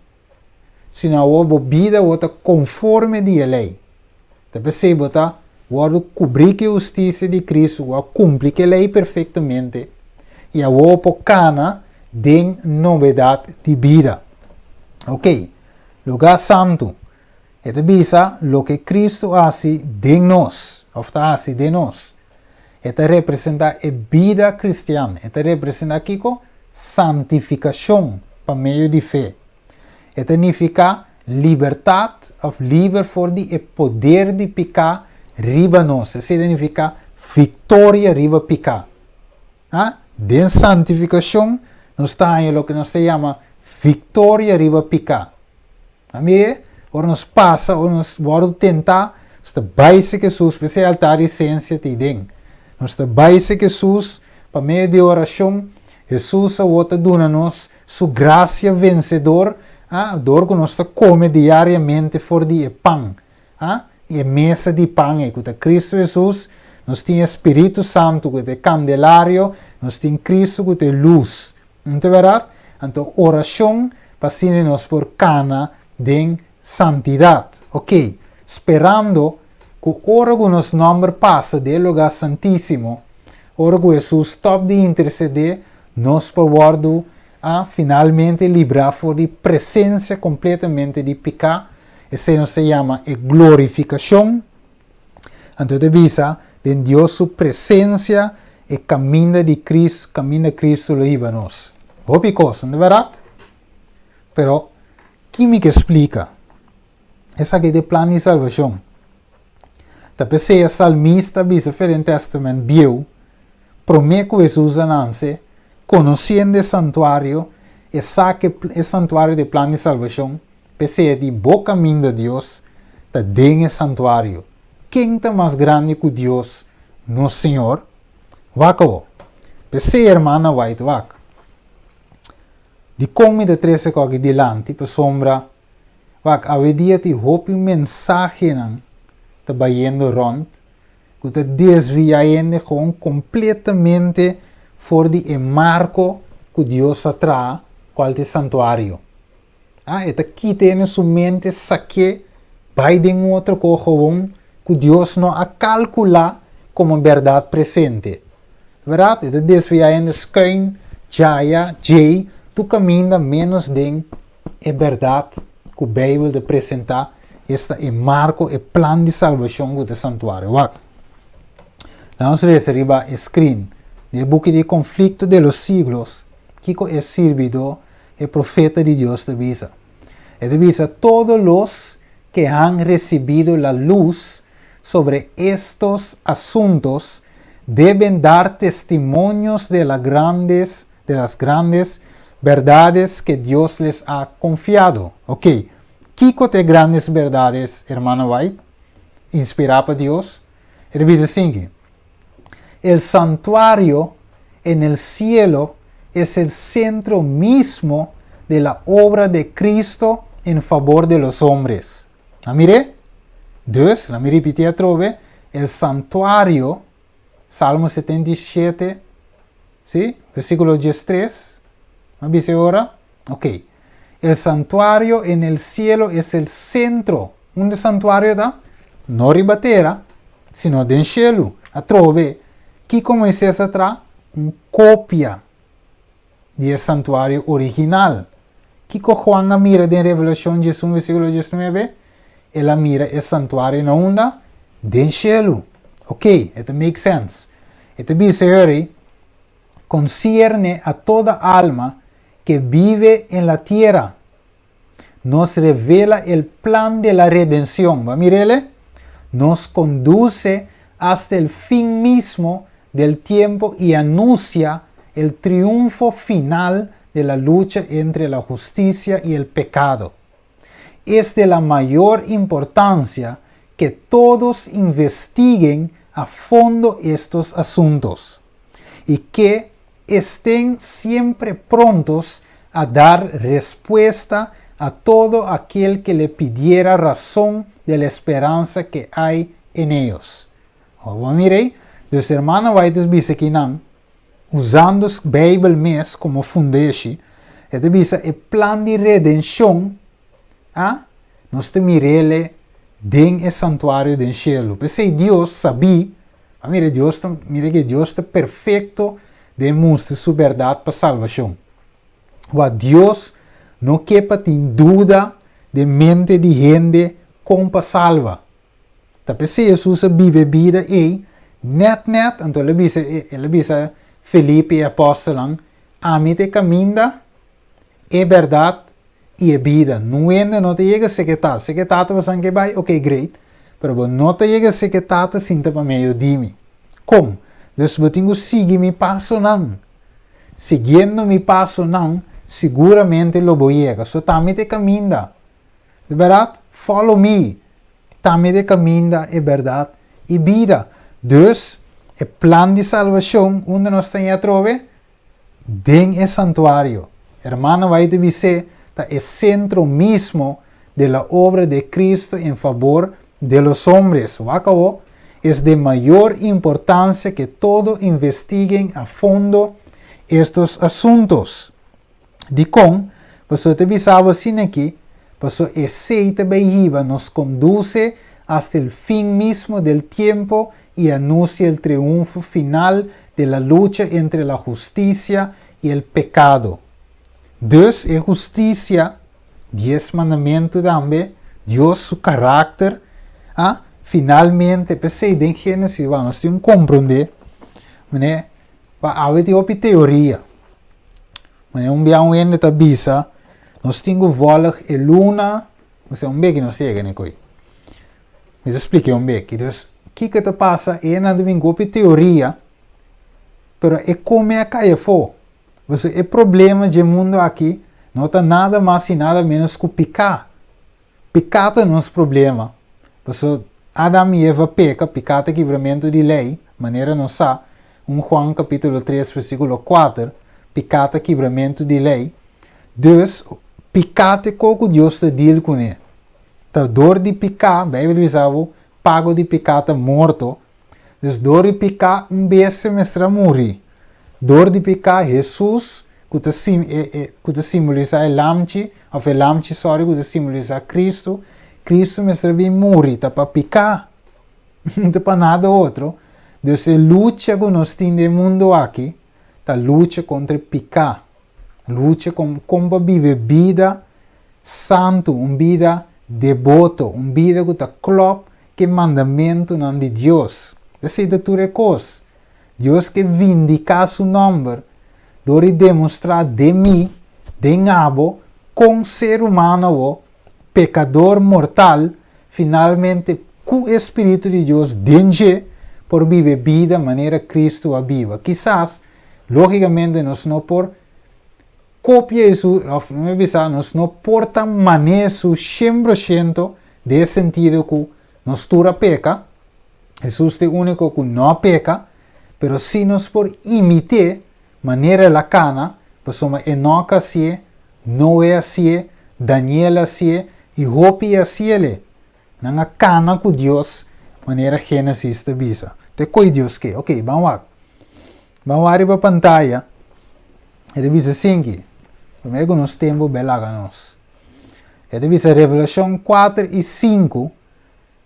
sino awor bo bida bo ta conforme di e ley. Ta p'esey bo ta wordo cubri cu e hustisia di Cristo cu a cumpli cu e ley perfectamente y awor bo por cana den novedad di bida. Ok, lugar santu. E ta bisa loke Cristo a haci den nos, of ta haci den nos. E ta representa e bida cristian. E ta representa kico? Santificacion pa medio di fe. E ta nifica libertad of liber for di e poder di pica riba nos. Esey ta nifica victoria riba pica. A Den santificacion nos ta haña loke nos ta yama victoria riba pica. A mire, ora nos pasa, ora nos wordo tenta, nos ta bai serka Hesus, p'esei altar di esencia ta den. Nos ta bai serka Hesus pa medio di oracion, Hesus awor ta duna nos Su gracia vencedor, a dor cu nos ta come diariamente for di e pan, a e mesa di pan ei cu ta Cristo Hesus, nos tin e Spiritu Santo cu ta e candelario, nos tin Cristo cu ta e luz. No ta berdad? Anto oracion pa asina nos por cana den santidad. Ok, sperando cu ora cu nos nomber pasa den e lugar santisimo, ora cu Hesus stop di intercede, Nos por wòrdu a finalmente librá for di presensia kompletamente di piká, esei nos ta yama e glorifikashon. Anto e ta bisa, den Dios su presensia e kaminda di Cristo, kaminda Cristo lo hiba nos. Hopi kos, no ta bèrdat? Pero, ki mi ke splika? Esaki ta e plan di salbashon. Ta p'esei e salmista a bisa fe den Tèstamènt Bieu, promé ku Hesus a nanse, konosiendo e santuario, e sa ku e santuario ta e plan di salbashon, p'esei e di, Bo kaminda, Dios, ta den e santuario. Ken ta mas grandi ku Dios, nos Señor? Wak awor. P'esei, hermana White, wak. Dikon mi ta trese kòki dilanti? Pasobra, wak, awendia tin hopi mensahenan ta bayendo rònt ku ta desviá hende gewoon kompletamente for di e marko ku Dios a traha, kual ta e santuario. Ah, e ta kita hende su mente, sak'é bai den un otro kos gewoon ku Dios no a kalkulá komo bèrdat presente. Bèrdat? E ta desviá hende skuin, djaya, djei, tur kaminda ménos den e bèrdat ku Beibel ta presentá, esta e marko, e plan di salbashon ku ta e santuario. Wak. Laga nos lesa riba e screen di e buki di Conflicto de los Siglos, kiko e sirbidó e profeta di Dios ta bisa. E ta bisa, Todos los que han recibido la luz sobre estos asuntos deben dar testimonios de la grandes, de las grandes berdades que Dios les ha confiado. Ok, kiko ta e grandes berdades, hermana White? Inspirá pa Dios. E ta bisa asinki, El santuario en el cielo es el centro mismo de la obra de Cristo en favor de los hombres. A mir'é? Dus, laat mi ripití atrobe, el santuario, Salmo 77, sí, versículo 13, a bisa e ora? Ok. El santuario en el cielo es el centro. Unda santuario ta? No riba tera, sino den shelu. Atrobe, kiko Moises a traha? Un kopia di e santuario original. Kiko Juan a mira den Revelashon 11 versíkulo 19? El a mira e santuario na unda? Den shelu. Ok, e ta make sense. E ta bisa heri, concierne a toda alma que vive en la tierra. Nos revela el plan de la redención. Bo a mir'ele? Nos conduce hasta el fin mismo del tiempo y anuncia el triunfo final de la lucha entre la justicia y el pecado. Es de la mayor importancia que todos investiguen a fondo estos asuntos y que estén siempre prontos a dar respuesta a todo aquel que le pidiera razón de la esperanza que hay en ellos. Bo a mira ei? Dus hermano White ta bisa kinan, usando Beibel mes komo fundeshi, e ta bisa e plan di redenshon a nos ta mir'ele den e santuario den shelu. P'esei Dios sabí, a mira Dios ta, mira ke Dios ta perfekto den mustra su bèrdat pa salbashon. Wak Dios no ke pa tin duda den mente di hende kon pa salba. Ta p'esei Hesus a biba e bida ei nèt nèt, anto el a bisa el a bisa Felipe i e apòstelnan, Ami ta e kaminda, e bèrdat i e bida. Nun hende no ta yega seka e Tata. Seka e Tata bo san ke bai? Oke, great. Pero bo no ta yega seka e Tata sin ta pa medio di mi. Kon? Dus bo tin ku sigui mi pasonan. Siguiendo mi pasonan, siguramente lo bo yega. So ta mi ta e kaminda. Di bèrdat, follow me. Ta mi ta e kaminda, e bèrdat i bida. Dus, e plan di salbashon unda nos ta ña atrobe? Den e santuario. Hermano White ta bis'é, ta e sentro mismo de la obra de Cristo en fabor de los hombres. Wak awo, es de mayor importancia que todo investiguen a fondo estos asuntos. Dikon? Pasobra ta bisa bo asina aki, pasobra esei ta bai hiba nos conduce hasta el fin mismo del tiempo y anuncia el triunfo final de la lucha entre la justicia y el pecado. Dus e husticia, Dies Mandamentu tambe, Dios su karakter, a finalmente, p'esei den Génesis, wak, nos tin un komprondé, manera pa awe tin hopi teoria. Manera un bia un hende ta bisa, nos tin ku vòlg e luna, osea un beki nos yega na e koi. Mi ta splika un beki. Dus, kiko ta pasa? E nan ta bin ku hopi teoria, pero e kome a kai afó. Pasobra e problema dje mundu aki no ta nada mas i nada ménos ku piká. Piká ta nos problema. Pasobra Adam i Eva peka, piká ta kibramentu di lei. Manera nos sa, 1 Juan kapítulo 3 versíkulo 4, piká ta kibramentu di lei. Dus, piká ta e kos ku Dios ta deal kuné. Ta dor di piká, Beibel ta bisa bo, pago di piká ta morto. Dus dor di piká un bestia mester a muri. Dor di piká Hesus, ku ta sim e e ku ta simbolisá e lamchi, òf e lamchi sòri ku ta simbolisá Kristu, Kristu mester a bin muri, ta pa piká, no ta pa nada otro. Dus e lucha ku nos tin den e mundu aki ta lucha kontra e piká, lucha kon kon pa biba e bida santu, un bida deboto, un bida ku ta klòp ku e mandamentunan di Dios. Esei ta tur e kos. Dios ke vindiká su nòmber dor di demostrá den mi, den abo, kon ser humano awo, pekador mortal, finalmente ku e spiritu di Dios den dje, por biba e bida manera Kristu a biba. Kisas, lógikamente nos no por kopia Hesus, òf mi bisa, nos no por ta manera Hesus shen por shento den e sentido ku nos tur a peka, Hesus ta e úniko ku no a peka, pero sí nos por imit'é manera el a kana, pasobra Enòk a hasié, Noe a hasié, Daniel a hasié i hopi a hasiel. Nan a kana ku Dios manera Génesis ta bisa. Ta e koi Dios ke. Oke, ban wak. Ban wak riba pantaya. E ta bisa asinki, promé ku nos tempu bel laga nos. E ta bisa Revelashon kuater i sinku.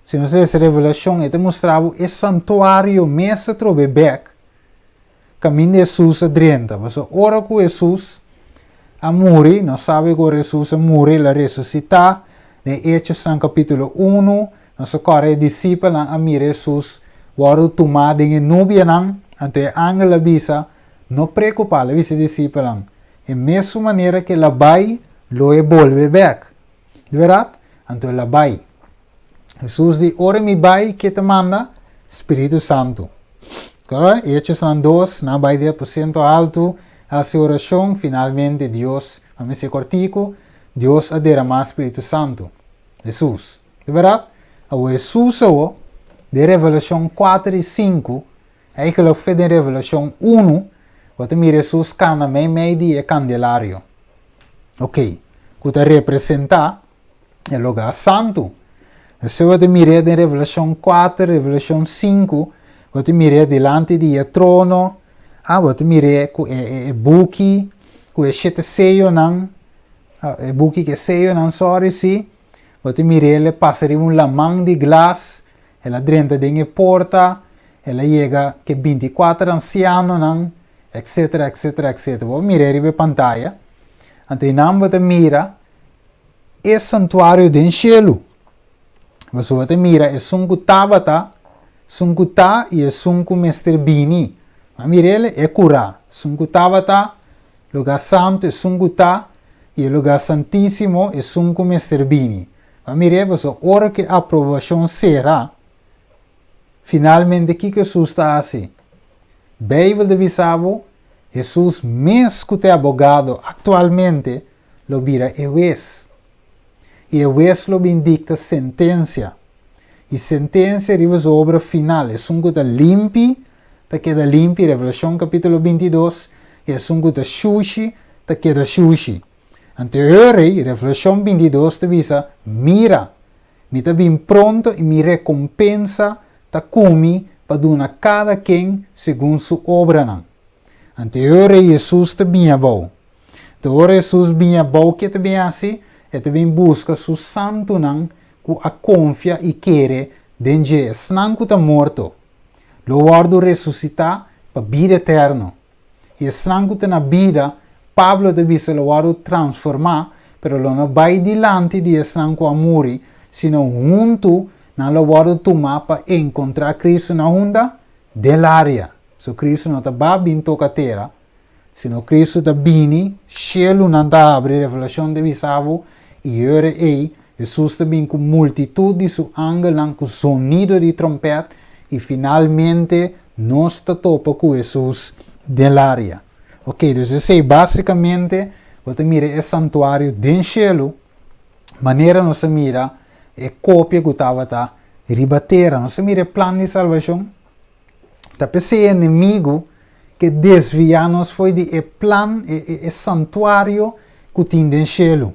Si nos lesa Revelashon, e ta mustra bo e santuario mes atrobe bek kaminda Hesus a drenta. Pasobra ora ku Hesus a muri, nos sabi ku ora Hesus a muri, el a resusitá. Den Hechosnan kapítulo unu, nos a kòrda e disipelnan a mira Hesus wòrdu tumá den e nubianan. Anto e angel a bisa, No preokupá, el a bisa e disipelnan, e mesun manera ku el a bai, lo e bolbe bèk. Di bèrdat? Anto el a bai. Hesus di, Ora mi bai, ke ta manda? Spiritu Santu. Kòrda? Hechosnan dos, nan a bai den aposento altu, hasi orashon, finalmente Dios, pa mi ser kòrtiku, Dios a deramá Spiritu Santu. Hesus. Di bèrdat? Awor Hesus awor, den Revelashon kuater i sinku, Eigenlijk fe den Revelashon unu, bo ta mira Hesus kana meimei di e kandelario. Ok, ku ta representá e lugá santu. Despues bo ta mir'é den Revelashon kuater, Revelashon sinku, bo ta mir'é dilanti di e trono, ah, bo ta mir'é ku e e buki ku e shete seyonan, e buki ku e seyonan, sòri, sí, bo ta mir'é el pasa riba un laman di glas, El a drenta den e porta, el a yega ku e binti kuater ansianonan, etcetera, etcetera, etcetera. Bo a mira e riba e pantaya. Anto einan bo ta mira e santuario den shelu. Pasobra bo ta mira esun ku tabata, esun ku ta i esun ku mester bini. Bo a mira el? E kurá. Esun ku tabata, lugá santu, esun ku ta, i e lugá santísimo, esun ku mester bini. A mir'é pasobra ora ku e aprobashon sera, finalmente kiko Hesus ta hasi? Beibel ta bisa bo, Hesus mes ku ta e abogado aktualmente lo bira e hues. I e hues lo bin dikta sentensia. I sentensia riba su obra final, esun ku ta limpi ta keda limpi, Revelashon kapítulo 22, i esun ku ta shushi ta keda shushi. Anto e rei, Revelashon 22 ta bisa, Mira, mi ta bin pronto i mi rekompensa ta ku mi pa duna kada ken segun su obranan. Anto e rei Hesus ta bin abou. Anto ora Hesus bin abou, ke ta bin hasi? E ta bin buska su santunan ku a konfia i kere den dje. Esnan ku ta morto lo wòrdu resusitá pa bida eterno. I esnan ku ta na bida, Pablo ta bisa lo wòrdu transformá, pero lo no bai dilanti di esnan ku a muri, sino huntu nan lo wòrdu tumá pa enkontrá Kristu na unda? Den laria. So Kristu no ta ba bin toka tera, sino Kristu ta bini, shelunan ta habri, Revelashon ta bisa bo, i e ora ei Hesus ta bin ku multitut di su angelnan ku zonido di trompèt, i finalmente Nos ta topa ku Hesus den laria. Ok, dus esei básikamente bo ta mira e santuario den shelu, manera nos a mira e kopia ku tabata riba tera. Nos a mira e plan di salbashon. Ta p'esei e enemigu ke desviá nos fo'i di e plan, e santuario ku tin den shelu.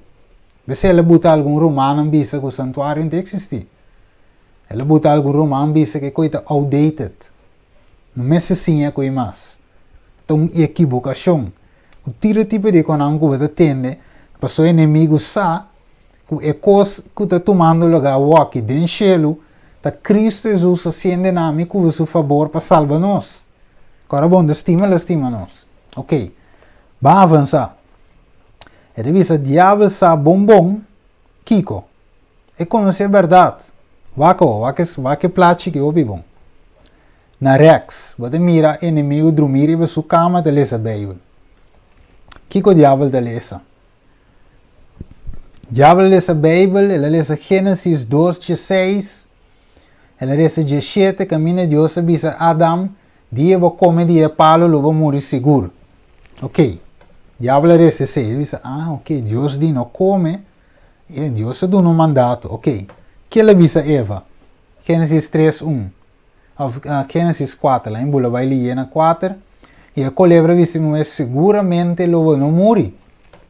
P'esei el a buta algun rumannan bisa ku santuario no ta eksistí. El a buta algun ruman bisa ku e koi ta outdated. No mester siña koi mas. Ta un ekibokashon. Ku tira tipo di konan ku bo ta tende, pasobra e enemigu sa ku e kos ku ta tumando lugá awoki den shelu ta Kristu Hesus hasiende na mi ku su fabor pa salba nos. Kòrda bon, ta stima lo stima nos. Ok, ban avansá. E ta bisa diabel sa bon bon kiko. E konosé bèrdat. Wak awo, wak e wak e plachi ki hopi bon. Na rèks, bo ta mira enemigu drumí riba su kama ta lesa Beibel. Kiko diabel ta lesa? Diabel a lesa Beibel, el a lesa Génesis dos dieseis, el a lesa diesshete kaminda Dios a bisa Adam, Dia bo kome di e palu lo bo muri sigur. Ok, diabel a resa esei, el bisa, ah ok, Dios di no kome, e Dios a duna un mandato, ok. Ke el a bisa Eva? Génesis tres un. Of Génesis kuater, lain bula bai liye na kuater, i e kolebra a bisa e muhé, Seguramente lo bo no muri.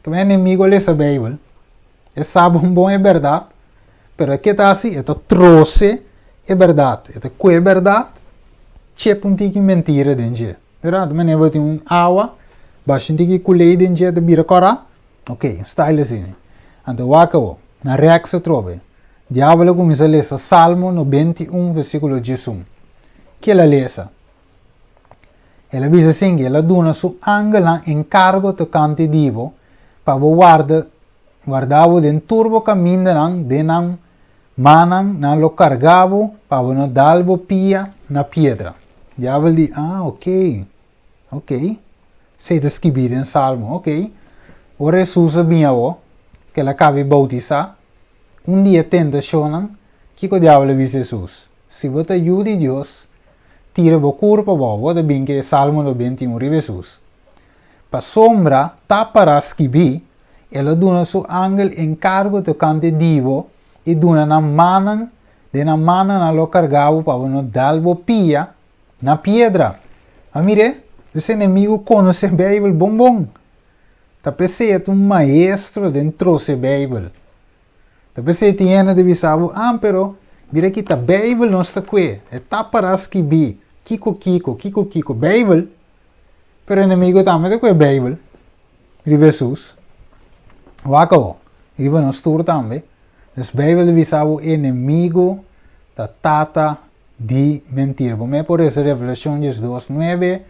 Kaba e enemigo a lesa Beibel, e sa bon bon e bèrdat, pero e ke ta hasi? E ta trose e bèrdat, e ta kue e bèrdat, chep un tiki mentira den dje. Bèrdat? Manera bo tin un awa, basha un tiki kulei den dje, ta bira kòrá. Ok, style asina. Anto wak awor, na rèks atrobe. Diabel a kuminsá lesa Salmo 91 versíkulo 11. Ke el a lesa? El a bisa asin, El a duna su angelnan enkargo tokante di bo, pa bo warda warda bo den tur bo kamindanan, den nan mannan nan lo karga bo, pa bo no dal bo pia na piedra. Diabel di, Ah, oke, oke. Esei ta skibí den Salmo, oke. Ora Hesus a bin awor, ku el a kaba di boutisá, Un di e tentashonnan, kiko diabel a bisa Hesus? Si bo ta yu di Dios, tira bo kurpa abou. Bo ta bin ku e Salmo 91 riba Hesus. Pasobra ta pará skibí, El a duna su angel enkargo tokante di bo i duna nan mannan, den nan mannan nan lo karga bo pa bo no dal bo pia na piedra. A mir'é? Dus enemigu konosé Beibel bon bon. Ta p'esei e ta un maestro den trose Beibel. Ta p'esei tin hende ta bisa bo, ah, pero mira aki ta Beibel nos ta kue, e ta para skibí, kiko kiko, kiko kiko, Beibel. Pero enemigo tambe ta kue Beibel riba Hesus. Wak awor, riba nos tur tambe. Dus Beibel ta bisa bo enemigo ta tata di mentira. Bo me por resa Revelacion 12, 9,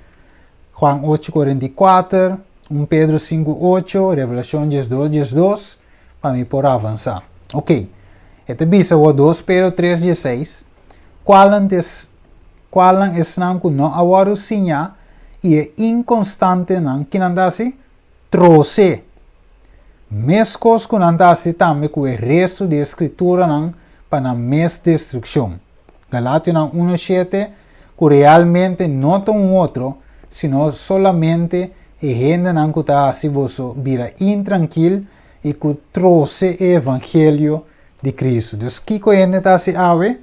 Juan 8, 44, 1 Pedro 5, 8, Revelacion 12, 12, pa mi por avansa. Ok, e ta bisa bo 2 Pedro 3, 16, Cualnan ta cualnan esnan cu no a wordo siña y e inconstantenan, kinan ta haci? Troce. Mescos cu nan ta haci tambe cu e resto di e Scrituranan pa nan mes destruccion. Galationan 1, 7, cu realmente no ta un otro, sino solamente e hendenan cu ta haci boso bira intrankil y cu troce e evangelio di Cristo. Dus kico hende ta haci awe?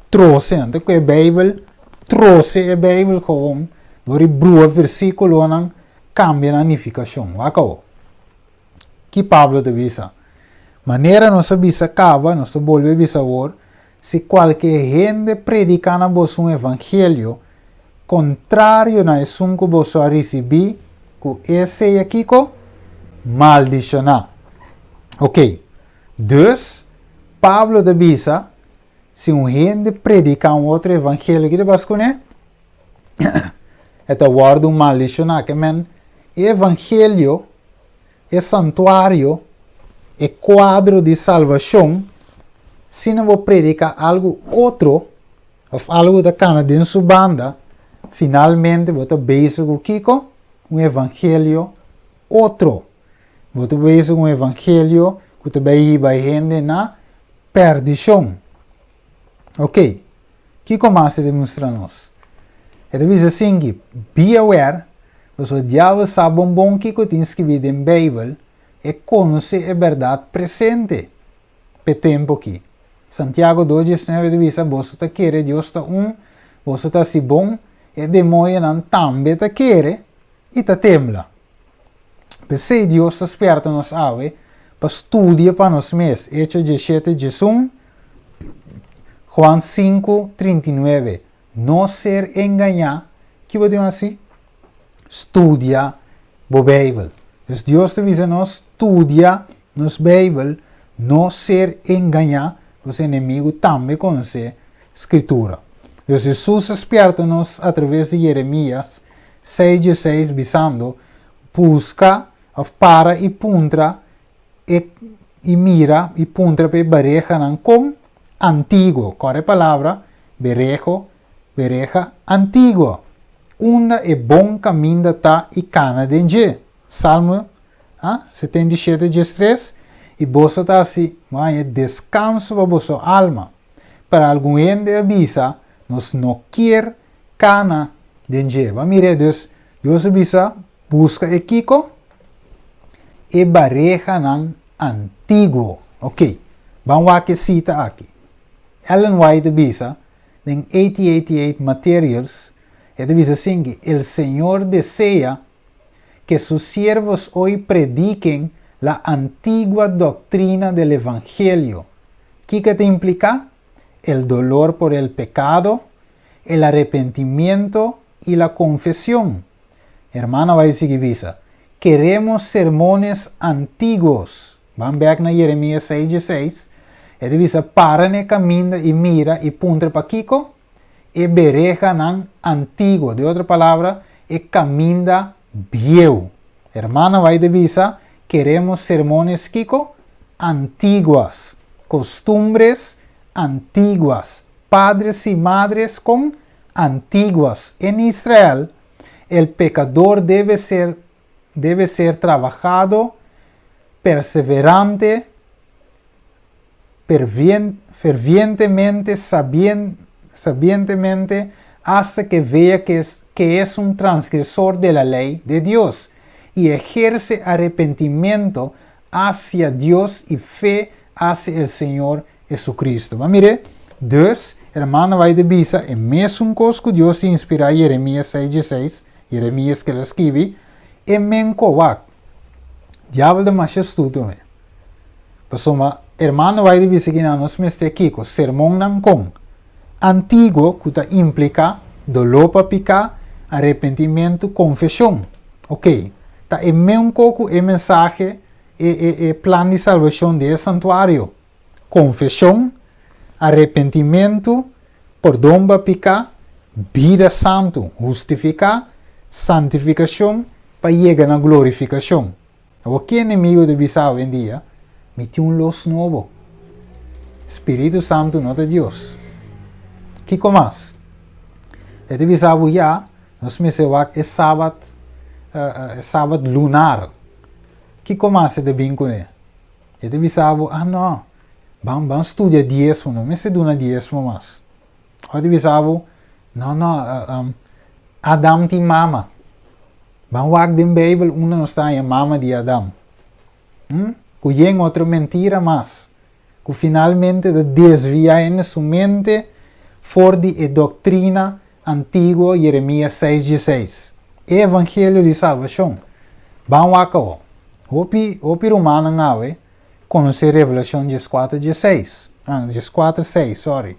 Troce. Nan ta cu e Bijbel, troce e Bijbel gewoon door di brua versiculonan cambia nan nificacion. Wak awo. Ki Pablo ta bisa? Manera nos a bisa caba, nos ta bolbe bisa awor, si cualke hende predica na boso un evangelio contrario na esun cu boso a ricibi, cu e sea kico? Maldiciona. Ok. Dus, Pablo ta bisa, si un hende predica un otro evangelio, ki ta pasa cune? E ta wordo maldiciona. Ke men, e evangelio, e santuario, e cuadro di salvacion, si no bo predica algo otro, of algo ta cana den su banda, finalmente bo ta bezig cu kico? Un evangelio otro. Bo ta bezig cu un evangelio cu ta bay hiba hende na perdicion. Ok. Kiko mas e ta mustra nos? E ta bisa asinki, Be aware, pasobra diabel sa bon bon kiko tin skibí den Beibel, e konosé e bèrdat presente p'e tempu akí. Santiago 2, 19 ta bisa, Boso ta kere Dios ta un, boso ta hasi bon. E demoñonan tambe ta kere i ta tembla. P'esei Dios ta spierta nos awe pa studia pa nos mes, Echo 17, 11, Juan 5, 39. No ser engañá, ki bo tin hasi? Studia bo Beibel. Dus Dios ta bisa nos studia nos Beibel, no ser engañá, nos enemigu tambe konosé Skritura. Dus Hesus a spierta nos atraves di Jeremias 6 16 bisando, Buska òf para i puntra e i mira i puntra pa e barehanan kon antiguo, kòrda e palabra bereho, bereha antiguo, unda e bon kaminda ta i kana den dje. Salmo a 77 13, I boso ta hasi bo haña deskanso pa boso alma. Pero algun hende a bisa, Nos no kier kana den dje. Bo a mira e? Dus, Dios a bisa, Buska e kiko? E barehanan antiguo. Ok, ban wak e sita aki. Ellen White a bisa den 1888 Materials, e ta bisa asinki, El Señor desea que sus siervos hoy prediquen la antigua doctrina del Evangelio. Kiko e ta impliká? El dolor por el pecado, el arrepentimiento y la confesión. Hermana White sigui bisa, Queremos sermones antiguos. Ban bek na Jeremias 6 16. E ta bisa, Para na e kaminda i mira i puntra pakiko e berehanan antiguo. Den otro palabra, e kaminda bieu. Hermana White ta bisa, Queremos sermones kiko? Antiguas. Costumbres antiguas. Padres y madres con antiguas. En Israel, el pecador debe ser, debe ser trabajado perseverante, fervientemente, sabientemente, hasta que vea que es, que es un transgresor de la ley de Dios y ejerce arrepentimiento hacia Dios y fe hacia el Señor Jesucristo. Ma mire, dus, hermano White a bisa e mesun kos ku Dios a inspirá Jeremias 6 16, Jeremias ku el a skibi, e men kowak. Diabel ta masha astuto me. Pasobra hermano White a bisa kinan nos mester kiko? Sermonnan kon? Antiguo ku ta impliká doló pa piká, arepentimentu, konfeshon. Oké, ta e men ko ku e mensahe e e e plan di salbashon den e santuario, konfeshon, arepentimentu, pordon pa piká, bida santu, hustifiká, santifikashon pa yega na glorifikashon. Awor ki enemigu ta bisa awendia, Mi tin un los nobo. Spiritu Santu no ta Dios. Kiko mas? E ta bisa bo ya, nos mester wak e sabat, e sabat lunar. Kiko mas e ta bin kuné? E ta bisa bo, ah no, ban ban studia diesmo, no mester duna diesmo mas. Òf e ta bisa bo, no no, Adam tin mama. Ban wak den Beibel unda nos ta haña mama di Adam. Hm? Ku yen otro mentira mas, ku finalmente ta desviá hende su mente for di e doktrina antiguo Jeremias 6 16, e evangelio di salbashon. Ban wak awo. Hopi, hopi rumannan awe konosé Revelashon 14 16, ah, 14 6, sorry.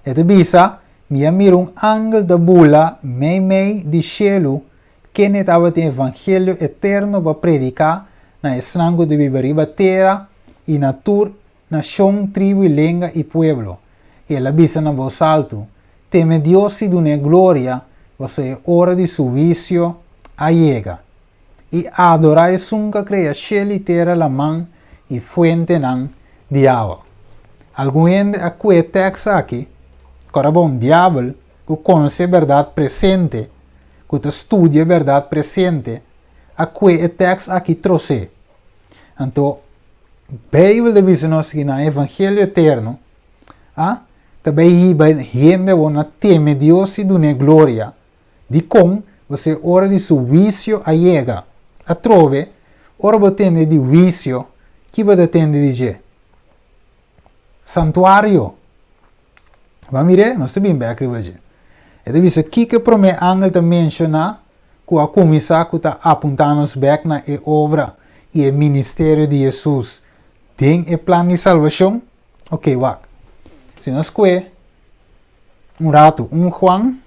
E ta bisa, Mi a mira un angel ta bula meimei di shelu, kende tabatin evangelio eterno pa prediká na esnan ku ta biba riba tera i na tur nashon, tribu i lenga i pueblo. I el a bisa na bos altu, Teme Dios i dun'é gloria, pasobra e ora di su huisio a yega. I adorá esun ku a krea shel i tera, laman i fuentenan di awa. Algun hende a kue e tèks aki, Kòrda bon, Diabel, ku konosé bèrdat presente, ku ta studia bèrdat presente, a kue e tèks aki trosé. Anto, Beibel ta bisa nos ki na evangelio eterno a ta bai hiba hende awor na teme Dios i dun'é gloria. Dikon? Pasobra e ora di su huisio a yega. Atrobe, ora bo tende di huisio, ki bo ta tende di dje? Santuario. Bo a mir'é? Nos ta bin bek riba dje. E ta bisa kiko e promé angel ta menshoná ku a kuminsá ku ta apuntá nos bèk na e obra i e ministerio di Hesus den e plan di salbashon? Oké, wak. Si nos kue un ratu 1 Juan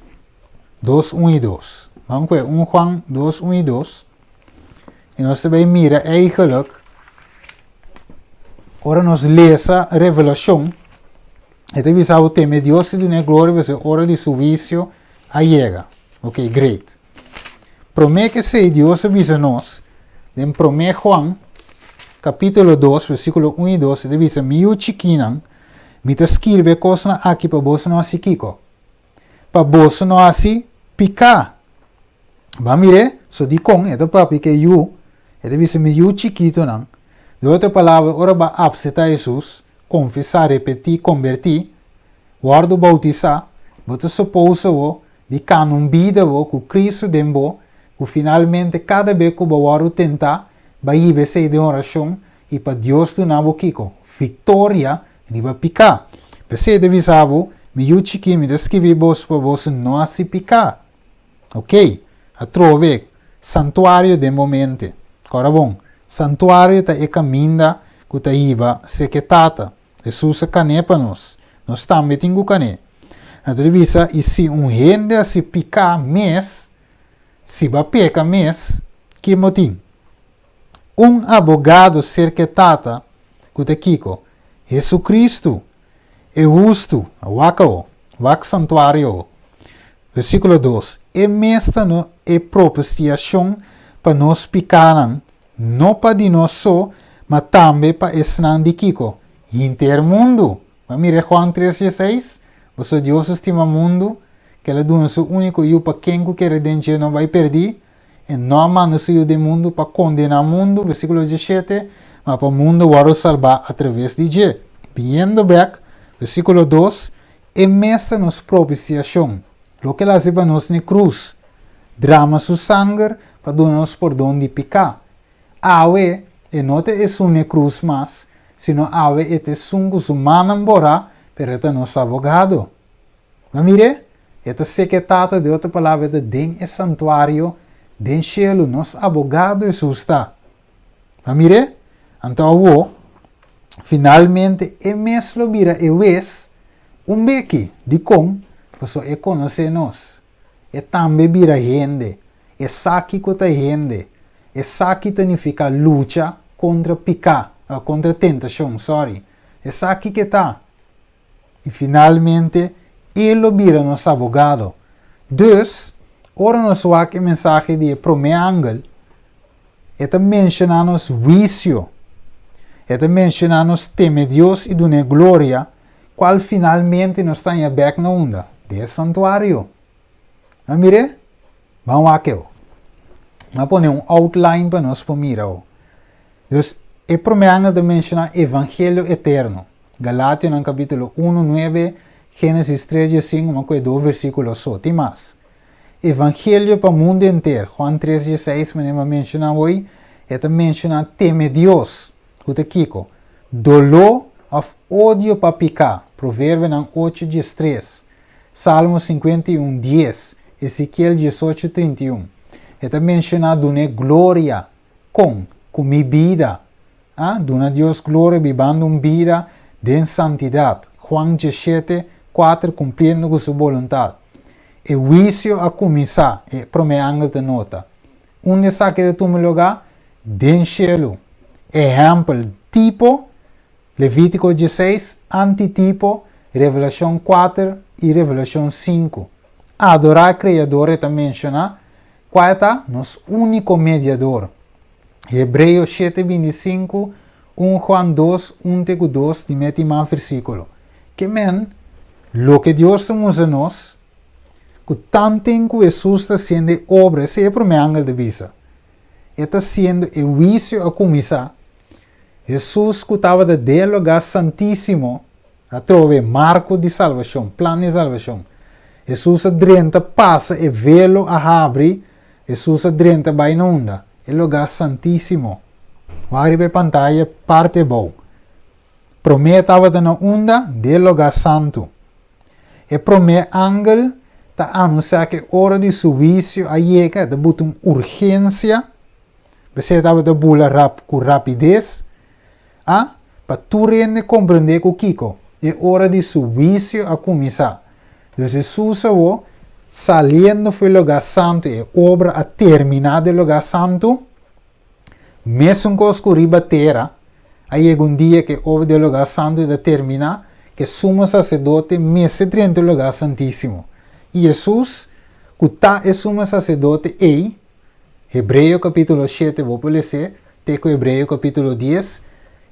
2, 1 i 2. Ban kue 1 Juan 2, 1 i 2. I nos ta bai mira eigenlijk ora nos lesa Revelashon, e ta bisa bo teme Dios i dun'é gloria pasobra e ora di su huisio a yega. Ok, great. Promé ku esei Dios a bisa nos den Promé Juan kapítulo 2 versíkulo 1 i 2 e ta bisa, Mi yu chikinan, mi ta skirbi e kosnan aki pa boso no hasi kiko? Pa boso no hasi piká. Bo a mir'é? So dikon e ta papia ku e yu? E ta bisa, Mi yu chikitunan. Den otro palabra, ora bo a apseptá Hesus, konfesá, repetí, kombertí, wòrdu boutisá, bo ta supousa bo di kana un bida bo ku Kristu den bo, ku finalmente kada be ku bo wòrdu tentá, bo a hiba esei den orashon i pa Dios duna bo kiko? Viktoria riba piká. P'esei ta bisa bo, Mi yu chikí, mi ta skibí boso pa boso no hasi piká. Ok, atrobe, santuario den bo mente. Kòrda bon, santuario ta e kaminda ku ta hiba serka e Tata. Hesus a kané pa nos. Nos tambe tin ku kané. Nan ta bisa, i si un hende hasi piká mes, si bo a peka mes, kin bo tin? Un abogado serka e Tata, ku ta kiko? Hesukristu, e hustu. Wak awo, wak santuario awo. Versíkulo 2, E mes ta no e propisiashon pa nos pikánan, no pa di nos so, ma tambe pa esnan di kiko? Hinter mundu. Bo mira Juan 3, 16? Pasobra Dios a stima mundu, ku el a duna su úniko Yu pa ken ku kere den dje no bai pèrdí, e no a manda su Yu den mundu pa kondená mundu, versíkulo 17, ma pa mundu wòrdu salbá atraves di dje. Biniendo bèk, versíkulo 2, E mes ta nos propisiashon, loke el hasi pa nos n'e krus, drama su sanger pa duna nos pordon di piká. Awe, e no ta esun n'e krus mas, sino awe e ta esun ku su mannan borá, pero e ta nos abogado. Bo a mir'é? E ta seka e Tata, den otro palabra, e ta den e santuario den shelu, nos abogado Hesus ta. Bo a mir'é? Anto awor, finalmente e mes lo bira e wes un beki. Dikon? Pasobra e konosé nos. E tambe bira hende. E sa kiko ta hende. E sa ki ta nifiká lucha kontra piká, kontra tentashon, sòri. E sa kiko e ta. I finalmente e lo bira nos abogado. Dus, ora nos wak e mensahe di e promé angel, e ta menshoná nos huisio, e ta menshoná nos teme Dios i dun'é gloria, kual finalmente nos ta haña bèk na unda? Den e santuario. A mir'é? Ban wak eu. Mi a pone un outline pa nos por mira awo. Dus, e promé angel ta menshoná evangelio eterno. Galationan kapítulo unu, nuebe, Génesis tres, diesinku, mi a kohe dos versíkulo so, tin mas. Evangelio pa mundu henter, Juan tres, dieseis, manera mi a menshoná hoy, e ta menshoná teme Dios, ku ta kiko? Doló òf odio pa piká, Proverbionan ocho, diestres, Salmo 51, dies, Ezekiel 18, 31. E ta menshoná dun'é gloria, Kon? Ku mi bida. A duna Dios gloria bibando un bida den santidat, Juan 17, 4, kumpliendo ku su boluntat. E huisio a kuminsá, e promé angel ta nota. Unda esaki ta tuma lugá? Den shelu. Ehèmpel, tipo, Levítiko 16, antitipo, Revelashon 4 i Revelashon 5. Adorá e Kreador e ta menshoná, Kua ta nos úniko mediador? Hebreo shete 25, 1 Juan 2, 1 te ku 2, di meti man versíkulo. Ke men, loke Dios ta mustra nos, ku tanten ku Hesus ta hasiendo e obra, esei e promé angel ta bisa, e ta hasiendo e huisio a kuminsá, Hesus ku tabata den e lugá santísimo, Atrobe, marko di salbashon, plan di salbashon. Hesus a drenta pasa e velo a habri, Hesus a drenta bai na unda? E lugá santísimo. Wak riba e pantaya parti abou. Promé e tabata na unda? Den e lugá santu. E promé angel ta anunsiá ku e ora di su huisio a yega, e ta buta un urgensia, p'esei e tabata bula rap ku rapides, a pa tur hende komprendé ku kiko e ora di su huisio a kuminsá. Dus Hesus awor, saliendo for e lugá santu, e obra a terminá den lugá santu, Mesun kos ku riba tera, a yega un dia ku e obra di e lugá santu ta terminá, ku e sumo saserdote mester drenta e lugá santísimo. I Hesus, ku ta e sumo saserdote ei, Hebreo kapítulo shete bo por les'é, te ku Hebreo kapítulo dies,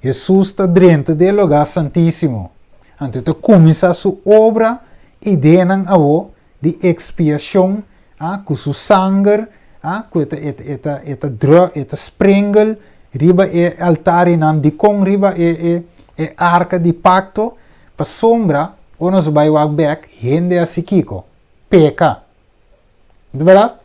Hesus ta drenta den e lugá santísimo. Anto e ta kuminsá su obra i denan awor di ekspiashon, a, ku su sanger, a, ku e ta, e ta, e ta, e ta drù, e ta sprengel riba e altarinan, dikon riba e, e, e arka di pakto? Pasobra, ora nos bai wak bèk, hende hasi kiko? Peka. No ta bèrdat?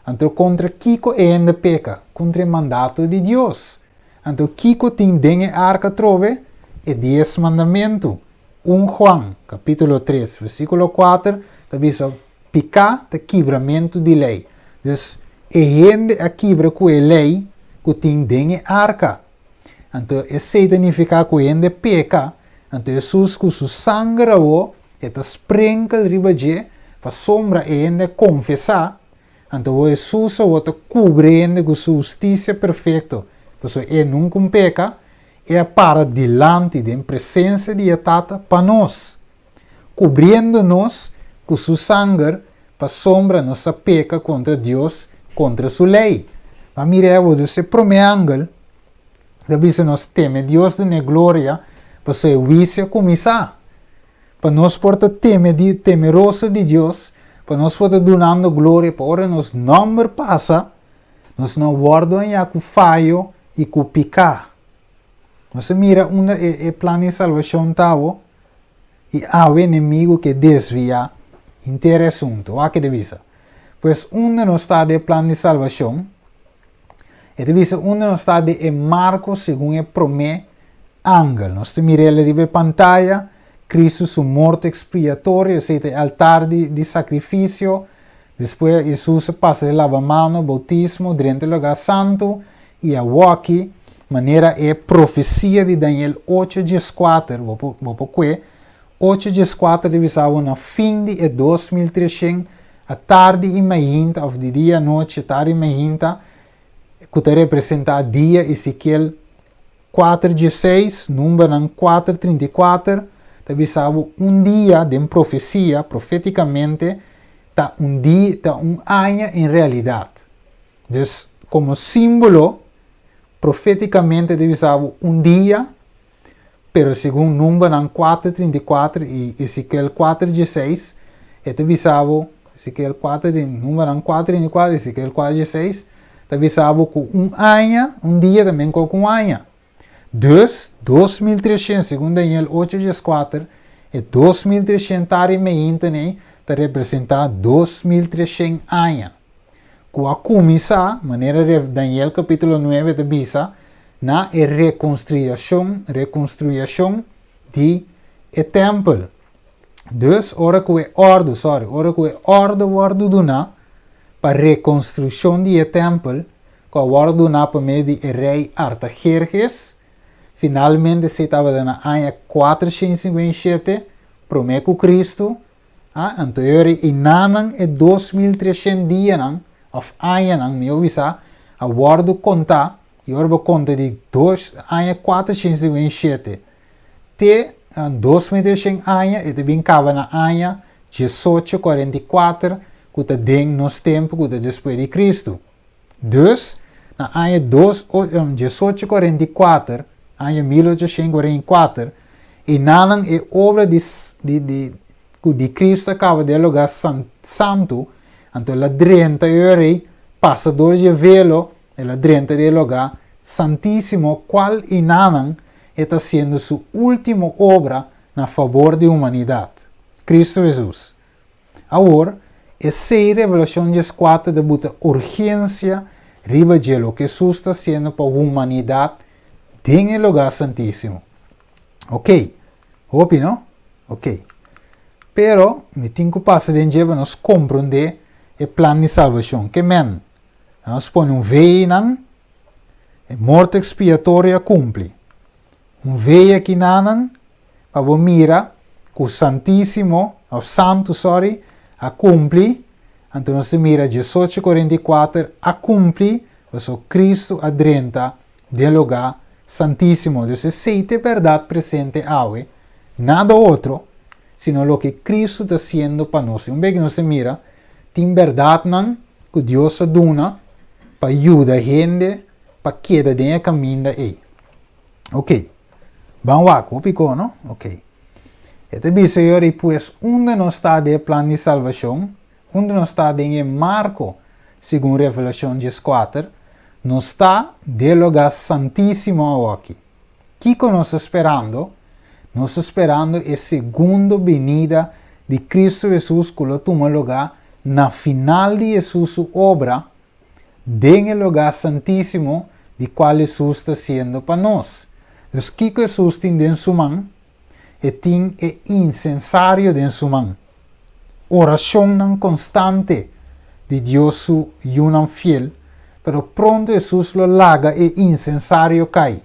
Anto kontra kiko e hende peka? Kontra e mandato di Dios. Anto kiko tin den e arka atrobe? E Dies Mandamentu. Un Juan, kapítulo tres, versíkulo kuater, ta bisa, Piká ta kibramentu di lei. Dus, e hende a kibra ku e lei ku tin den e arka. Anto esei ta nifiká ku e hende peka, anto Hesus ku su sanger awor e ta sprenkel riba dje pasobra e hende a konfesá. Anto awor Hesus awor ta kubri hende ku su hustisia perfekto, pasobra e nunka un peka, e a para dilanti den presensia di e Tata pa nos, kubriendo nos ku su sanger pasobra nos a peka kontra Dios, kontra su lei. Ma mira awor, dus e promé angel ta bisa nos teme Dios dun'é gloria, pasobra e huisio a kuminsá. Pa nos por ta teme di, temeroso di Dios, pa nos por ta dunando gloria, pa ora nos nòmber pasa, nos no wòrdu hañá ku fayo i ku piká. Nos a mira unda e, e plan di salbashon ta awo, i awe enemigu ke desviá henter e asuntu. Wak e ta bisa. Pues unda nos ta den e plan di salbashon? E ta bisa unda nos ta den e marko segun e promé angel. Nos ta mira el riba e pantaya, Cristo su morto expiatorio, esei ta e altar di, di sacrificio. Despues Jesus a pasa e lavamano, bautismo, drenta e lugar santo i awoki, manera e profecia di Daniel ocho dieskuater, bo por, bo por kue, ocho dieskuater ta bisa bo na fin di e 2300 atardi i mainta, of di dia anochi, atardi i mainta, ku ta representá dia Ezekiel kuater dieseis, Numbernan kuater 34, ta bisa bo un dia den profesia, profetikamente, ta un dia, ta un aña en realidat. Dus, komo símbolo, profetikamente ta bisa bo un dia, pero segun Numbernan kuater 34 i Ezekiel kuater dieseis, e ta bisa bo, Ezekiel kuater, Numbernan kuater 34, Ezekiel kuater dieseis, ta bisa bo ku un aña, un dia ta men ku un aña. Dus, 2300, segun Daniel ocho dieskuater, e 2300 tari meinta nei ta representá 2300 aña, ku a kuminsá, manera Daniel kapítulo nuebe ta bisa, na e rekonstruashon, rekonstruashon di e tèmpel. Dus, ora ku e òrdu, sorry, ora ku e òrdu wòrdu duná pa rekonstrukshon di e tèmpel, ku a wòrdu duná pa medio di e rei Artaherhes, finalmente esei tabata na aña 457 promé ku Kristu, a, anto e ora ei nanan e 2300 dianan, òf añanan, mihó bisá, a wòrdu kontá. I ora bo konta di dos aña 457 te 2300 aña, e ta bin kaba na aña 1844, ku ta den nos tempu, ku ta despues di Kristu. Dus, na aña dos, 1844, aña 1844, enanan e obra di, di, di, ku di Kristu a kaba den e lugá san, santu, anto el a drenta e ora ei, pasa dor di e velo, El a drenta den e lugá santísimo kual inanan e ta hasiendo su último obra na fabor di humanidat, Kristu Hesus. Awor, esei Revelashon 14 ta buta urgensia riba dje loke Hesus ta hasiendo pa humanidat den e lugá santísimo. Oké, hopi no? Oké. Pero mi tin ku pasa den dje pa nos komprondé e plan di salbashon. Ke men? Nos pone un vei nan, e morto ekspiatorio a kumpli. Un vei aki nanan pa bo mira ku Santísimo, òf Santu, sòri, a kumpli, anto nos ta mira 18:44 a kumpli, pasobra Kristu a drenta den lugá santísimo. Dus esei ta e bèrdat presente awe, nada otro, sino loke Kristu ta hasiendo pa nos. I un bes ku nos ta mira, tin bèrdatnan ku Dios a duna pa yuda hende pa keda den e kaminda ei. Ok, ban wak, hopi ko, no? Ok. E ta bisa yori, pues unda nos ta den e plan di salvashon? Unda nos ta den e marko, segun Revelashon 14, nos ta den lugá santísimo awoki. Kiko nos ta sperando? Nos ta sperando e segundo binida di Kristu Hesus ku lo tuma lugá na final di Hesus su obra den e lugá santísimo di kual Hesus ta hasiendo pa nos. Dus kiko Hesus tin den su man? E tin e insensario den su man. Orashonnan konstante di Dios su yunan fiel, pero pronto Hesus lo laga e insensario kai.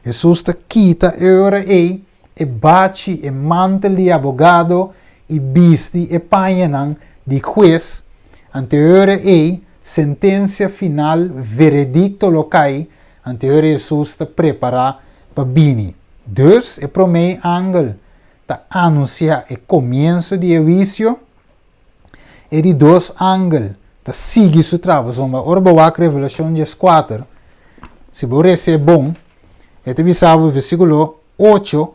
Hesus ta kita e ora ei e bachi, e mantel di abogado i bisti e pañanan di hues, anto e ora ei sentensia final, veredikto lo kai, anto e ora Hesus ta prepará pa bini. Dus e promé angel ta anunsiá e komienso di e huisio, e di dos angel ta sigui su trabou. Pasobra ora bo wak Revelashon 14, si bo resa e bon, e ta bisa bo versíkulo 8,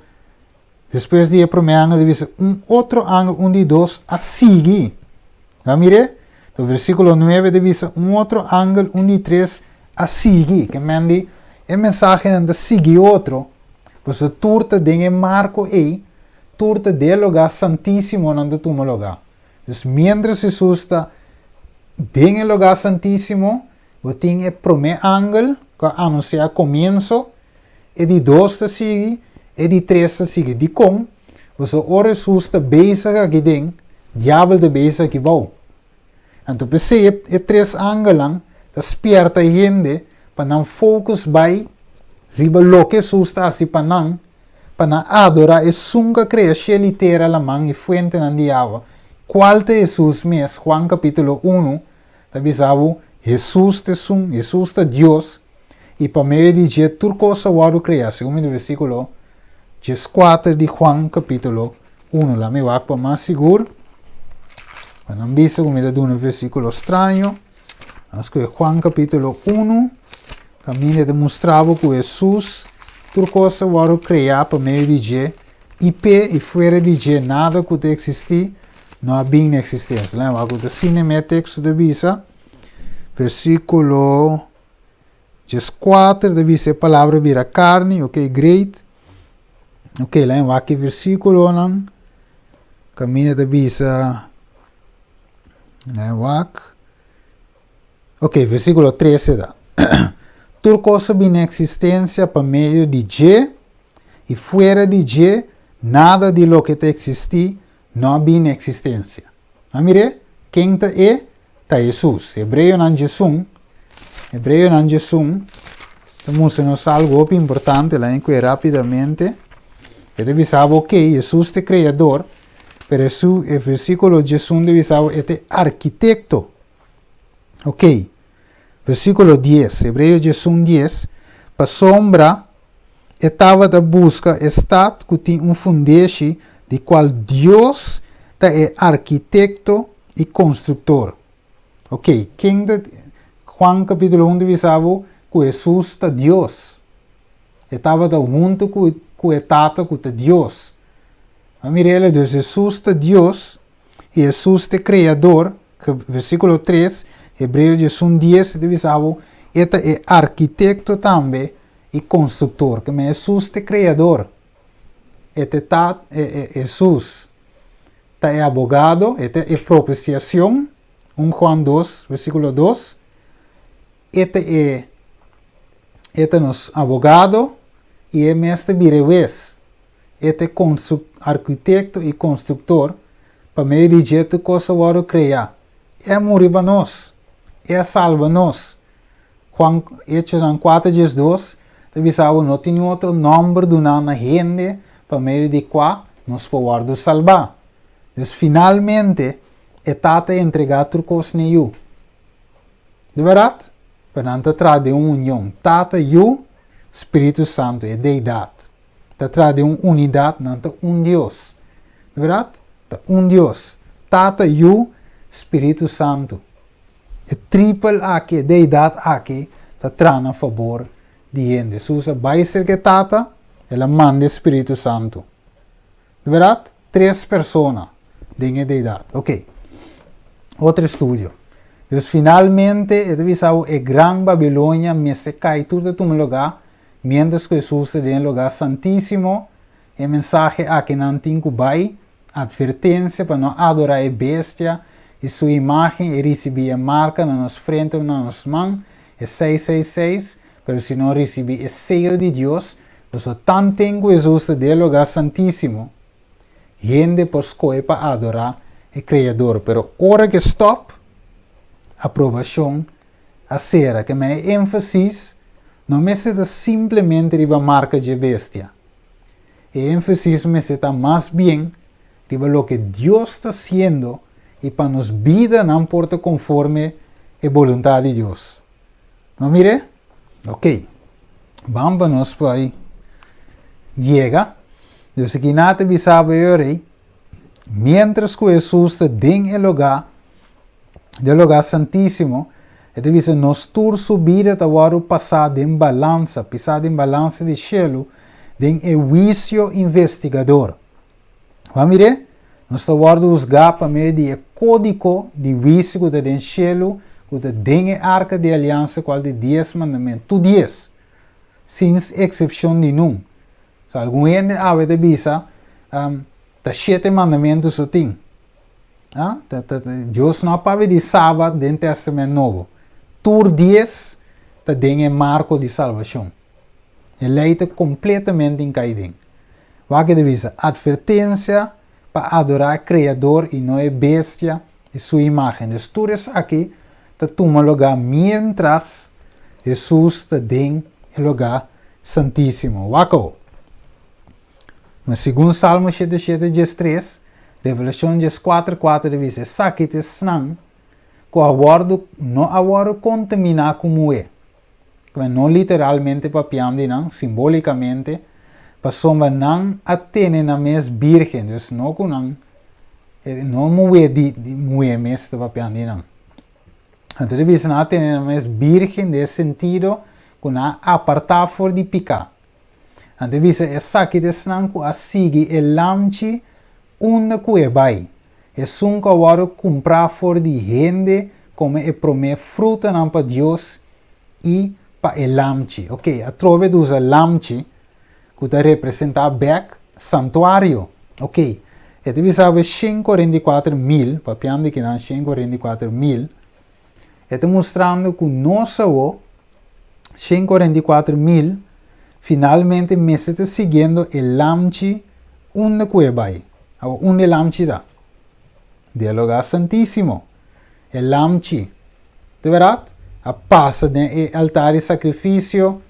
despues di e promé angel ta bisa un otro angel, un di dos, a sigui. Bo a mir'é? Enton versíkulo 9 ta bisa un otro angel, un di tres, a sigui. Ke men di e mensahenan ta sigui otro, pasobra tur ta den e marko ei. Tur ta den e lugá santísimo nan ta tuma lugá. Dus miéntras Hesus ta den e lugá santísimo, bo tin e promé angel ku a anunsiá komienso, e di dos ta sigui, e di tres ta sigui. Dikon? Pasobra ora Hesus ta bezig aki den, diabel ta bezig aki bou. Anto p'esei e tres angelnan ta spièrta e hende pa nan focus bai riba loke Hesus ta hasi pa nan, pa nan adorá Esun ku a krea shel i tera, laman i fuentenan di awa, kual ta Hesus mes. Juan kapítulo unu ta bisa bo, Hesus ta esun, Hesus ta Dios, i pa medio di dje tur kos a wòrdu kreá, segun mi ta versíkulo 14 di Juan kapítulo 1. Laat mi wak pa mas sigur, pa nan bisa ku mi ta duna un versíkulo straño. Nos kohe Juan kapítulo 1, kaminda ta mustra bo ku Hesus tur kos a wòrdu kreá pa medio di dje, i p'e i fuera di dje nada ku ta eksistí no a bin na eksistensia. Laat mi wak ku ta asina mi e teksto ta bisa, versíkulo 14 ta bisa e palabra bira karni, ok, great. Ok, laat mi wak e versíkulonan kaminda ta bisa. Laat mi wak. Ok, versíkulo 13 ta. Tur kos a bini na eksistensia pa medio di dje, i fuera di dje nada di loke ta eksistí no a bini na eksistensia. A mir'é? Ken ta e? Ta Hesus. Hebreonan 11, Hebreonan 11 ta mustra nos algu hopi importante, laat mi kue rápidamente. E ta bisa bo, ok, Hesus ta e Kreador, pero Hesus, e versíkulo 11 ta bisa bo, e ta e arkitekto. Ok, versíkulo 10, Hebreo 11, 10, Pasobra e tabata buska e stat ku tin un fundeshi di kual Dios ta e arkitekto i konstruktor. Ok, ken ta, Juan kapítulo 1 ta bisa bo ku Hesus ta Dios. E tabata huntu ku, ku e Tata ku ta Dios. A mir'el, dus Hesus ta Dios i Hesus ta e Kreador, versíkulo 3, Hebreo 11, 10 ta bisa bo, e ta e arkitekto tambe i konstruktor. Ke men Hesus ta e Kreador. E ta e Tata, Hesus ta e abogado, e ta e propisiasion, 1 Juan 2, versíkulo 2. E ta e, e ta nos abogado i e mes ta bira e wes. E ta e arkitekto i konstruktor. Pa medio di dje tur kos a wòrdu kreá. E a muri pa nos. E a salba nos. Juan, Echonan 4 diesdos ta bisa bo no tin niun otro nòmber duná na hende pa medio di kua nos por wòrdu salbá. Dus finalmente e Tata a entregá tur kos na e Yu. Di bèrdat? Pero nan ta traha den un union. Tata, Yu, Spiritu Santu, e Deidat. Ta traha den un unidat, nan ta un Dios. Di bèrdat? Ta un Dios. Tata, Yu, Spiritu Santu. E tripel aki, e Deidat aki, ta traha na fabor di hende. Hesus a bai serka e Tata, el a manda e Spiritu Santu. Di bèrdat? Tres persona den e Deidat. Ok. Otro estudio. Dus finalmente e ta bisa bo e gran Babilonia mester kai tur ta tuma lugá miéntras ku Hesus ta den e lugá santísimo. E mensahe aki nan tin ku bai, atvertensia pa no adorá e bestia i su imágen i risibí e marka na nos frente òf na nos man, e 666, pero si no risibí e seyo di Dios, pasobra tanten ku Hesus ta den e lugá santísimo, Hende por skohe pa adorá e Kreador, pero ora ku e stòp, aprobashon a sera. Ke men e énfasis no mester ta simplemente riba marka dje bestia. E énfasis mester ta mas bien riba loke Dios ta hasiendo i pa nos bidanan por ta konforme e boluntat di Dios. No mir'é? Ok. Ban pa nos por yega. Dios aki na ta bisa bo e rei, mientras ku Hesus ta den e lugá, den e lugá santísimo, e ta bisa nos tur su bida ta wòrdu pasá den balansa, pisá den balansa di shelu, den e huisio investigador. Bo a mir'é? Nos ta wòrdu husgá pa medio di e kódiko di huisio ku ta den shelu, ku ta den e arka di aliansa kual di dies mandamentu, tur dies, sin eksepshon di nun. So algun hende awe ta bisa, ta shete mandamentu so tin. Ah, ta, ta, Dios no a papia di Sabat den Testament Nobo. Tur dies ta den e marko di salbashon. E lei ta kompletamente inkai den. Wak e ta bisa, Atvertensia pa adorá e Kreador i no e bestia i su imágen. Dus tur esaki ta tuma lugá miéntras Hesus ta den e lugá santísimo. Wak awo. Ma segun Salmo 77 13, Revelashon 14 4 ta bisa, Esaki ta esnan ku a wòrdu no a wòrdu kontaminá ku muhé. No literalmente papiando di nan, simbolicamente, pasobra nan a tene nan mes birgen, dus no cu nan, no muhe di, di muhe mes ta papiando di nan. Anto ta bisa nan a tene nan mes birgen den e sentido cu nan a aparta for di pica. Anto ta bisa esaki ta esnan cu a sigui e lamchi unda cu e bai, esun cu a worde cumpra for di hende como e prome frutanan pa Dios i pa e lamchi. Ok, atrobe ta usa lamchi ku ta representá bèk santuario. Ok, e ta bisa bo e 144,000, papiando di kinan 144,000, e ta mustrando ku nos awo, 144,000, finalmente mester ta siguiendo e lamchi unda ku e bai. Awo, unda e lamchi ta? Den e lugá santísimo. E lamchi. Di bèrdat, a pasa den e altar di sakrifisio,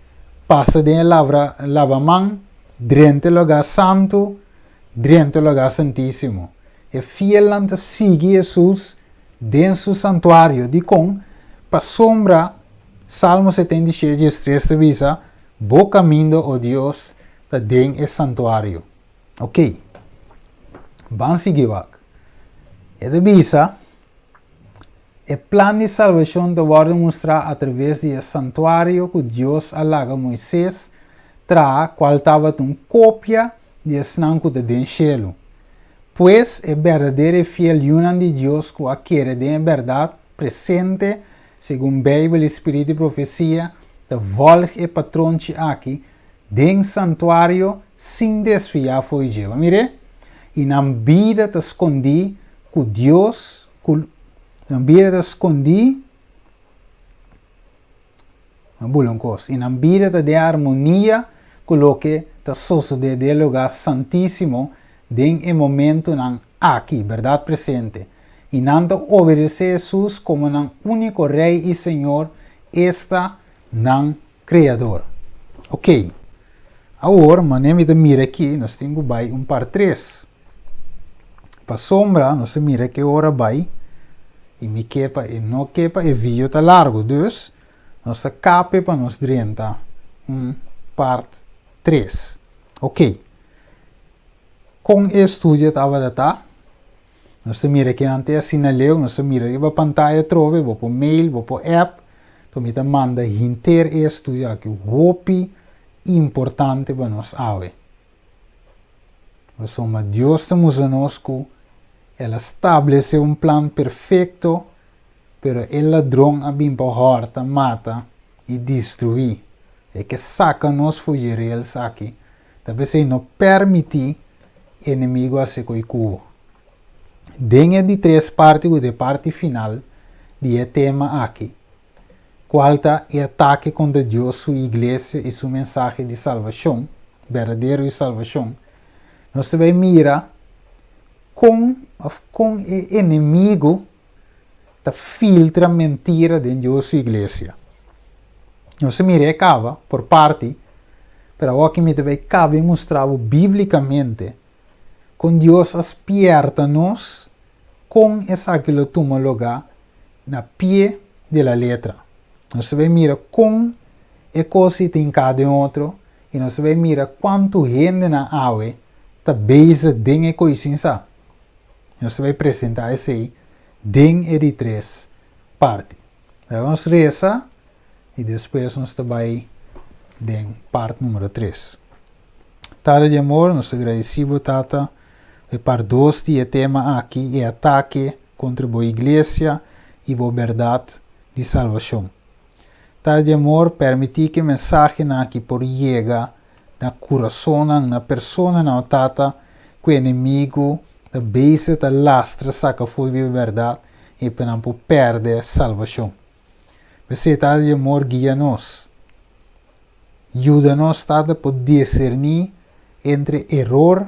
pasa den e lavra lavaman, drenta e lugá santu, drenta e lugá santísimo. E fielnan ta sigui Hesus den su santuario. Dikon? Pasobra Salmo 76 13 ta bisa, Bo kaminda, o Dios, ta den e santuario. Oké, ban sigui wak. E ta bisa, E plan di salbashon ta wòrdu mustrá atraves di e santuario ku Dios a laga Moises traha kual tabata un kopia di esnan ku ta den shelu. Pues, e berdadero i fiel yunan di Dios ku a kere den e bèrdat presente segun Beibel i spiritu di profesia ta vòlg e patronchi aki den santuario sin desviá fo'i dje. Bo a mir'é? I nan bida ta skondí ku Dios, ku nan bida ta skondí, a bula un kos, i nan bida ta den armonia ku loke ta sosodé den e lugá santísimo den e momentunan. aki, bèrdat presente, i nan ta obedesé Hesus komo nan úniko Rei i Señor, esta, nan Kreador. Oké, awor manera mi ta mira aki, nos tin ku bai un par tres. Pasobra nos ta mira ke ora bai i mi ke pa e no ke pa e video ta largu, dus nos ta kape pa nos drenta un part tres. Oké, kon e estudio tabata ta? Nos ta mira kinan te asina leu, nos ta mira riba pantaya atrobe, bo por mail, bo por app, to mi ta manda hinter e estudio aki, hopi importante pa nos awe. Pasobra Dios ta mustra nos ku El a stablesé un plan perfekto, pero e ladron a bin pa hòrta, mata i destruí. E ke saka nos for dje rails aki. Ta p'esei no pèrmití enemigu hasi koi ku bo. Den e di tres parti ku ta e parti final di e tema aki, kual ta e atake kontra Dios, su iglesia i su mensahe di salbashon, berdadero i salbashon, nos ta bai mira kon òf kon e enemigu ta filtra mentira den Dios su iglesia. Nos a mira e kaba por parti, pero awor aki mi ta bai kaba i mustra bo biblikamente kon Dios a spierta nos kon esaki lo tuma lugá na pie di la letra. Nos ta bai mira kon e kos ei ta hinká den otro i nos ta bai mira kuantu hendenan awe ta bezig den e kos sin sa. Nos ta bai presentá esei den e di tres parti. Laga nos resa i despues nos ta bai den part numero tres. Tata di amor, nos ta gradisí bo, Tata, pa e part dos di e tema aki, e atake kontra bo iglesia i bo bèrdat di salbashon. Tata di amor, pèrmití ku e mensahenan aki por yega na kurasonnan, na personanan, o Tata, ku enemigu ta bezig ta lastra saka fo'i bo bèrdat i pa nan por pèrdè salbashon. P'esei, Tata di amor, guia nos. Yuda nos, Tata, por diserní entre eror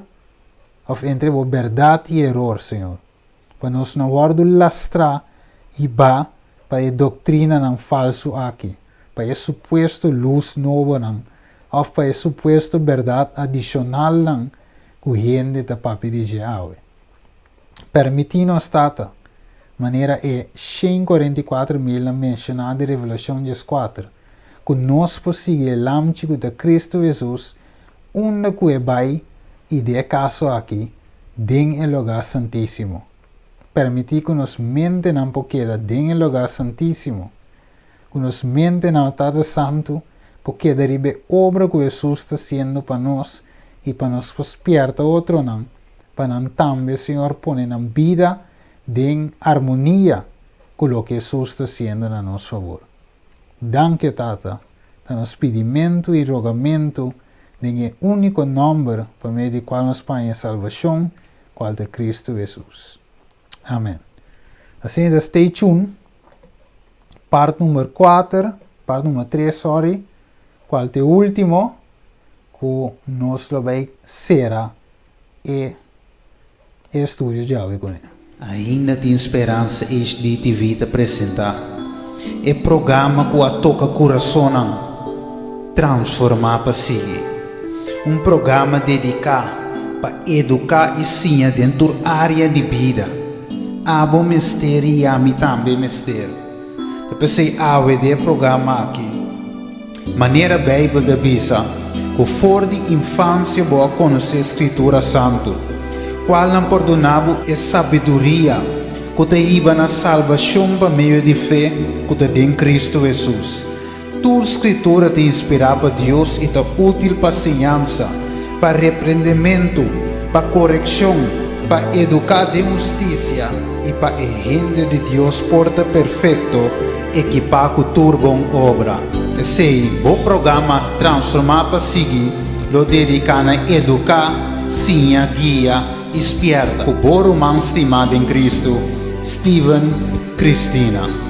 òf entre bo bèrdat i eror, Señor. Pa nos no wòrdu lastrá i ba pa e doktrinanan falsu aki, pa e supuesto lus nobonan òf pa e supuesto bèrdat adishonalnan ku hende ta papia di dje awe. Permití nos, Tata, manera e 144 milnan menshoná den Revelashon 14, ku nos por sigui e Lamchi ku ta Kristu Hesus unda ku e bai i den e kaso aki, den e lugá santísimo. Permití ku nos mentenan por keda den e lugá santísimo, ku nos mentenan, o Tata Santu, por keda riba e obra ku Hesus ta hasiendo pa nos i pa nos por spièrta otronan pa nan tambe, Señor, pone nan bida den armonia ku loke Hesus ta hasiendo na nos fabor. Danki, Tata, ta nos pidimentu i rogamentu den e úniko nòmber pa medio di kual nos paña salbashon, kual ta Kristu Hesus. Amen. Asina ta stay tuned. Part number kuater, part number tres, sorry, kual ta e último ku nos lo bai sera e estudio djawe kuné. Ainda tin speransa HDTV ta presenta e programa ku a toka kurasonnan, Transformá pa Sigui. Un programa dediká pa eduká i siña den tur área di bida. Abo mester i ami tambe mester. Ta p'esei awe den e programa aki. Manera Beibel ta bisa ku for di infansia bo a konosé Skritura Santu, kualnan por duna bo e sabiduria ku ta hiba na salbashon pa medio di fe ku ta den Kristu Hesus. Tur Skritura ta inspirá pa Dios i ta útil pa siñansa, pa reprendementu, pa korekshon, pa eduká den hustisia i pa e hende di Dios por ta perfekto, Ekipá ku tur bon obra. P'esei, bo programa Transformá pa Sigui lo dediká na eduká, siña, guia i spièrta ku bo ruman stimá den Kristu, Steven Christina.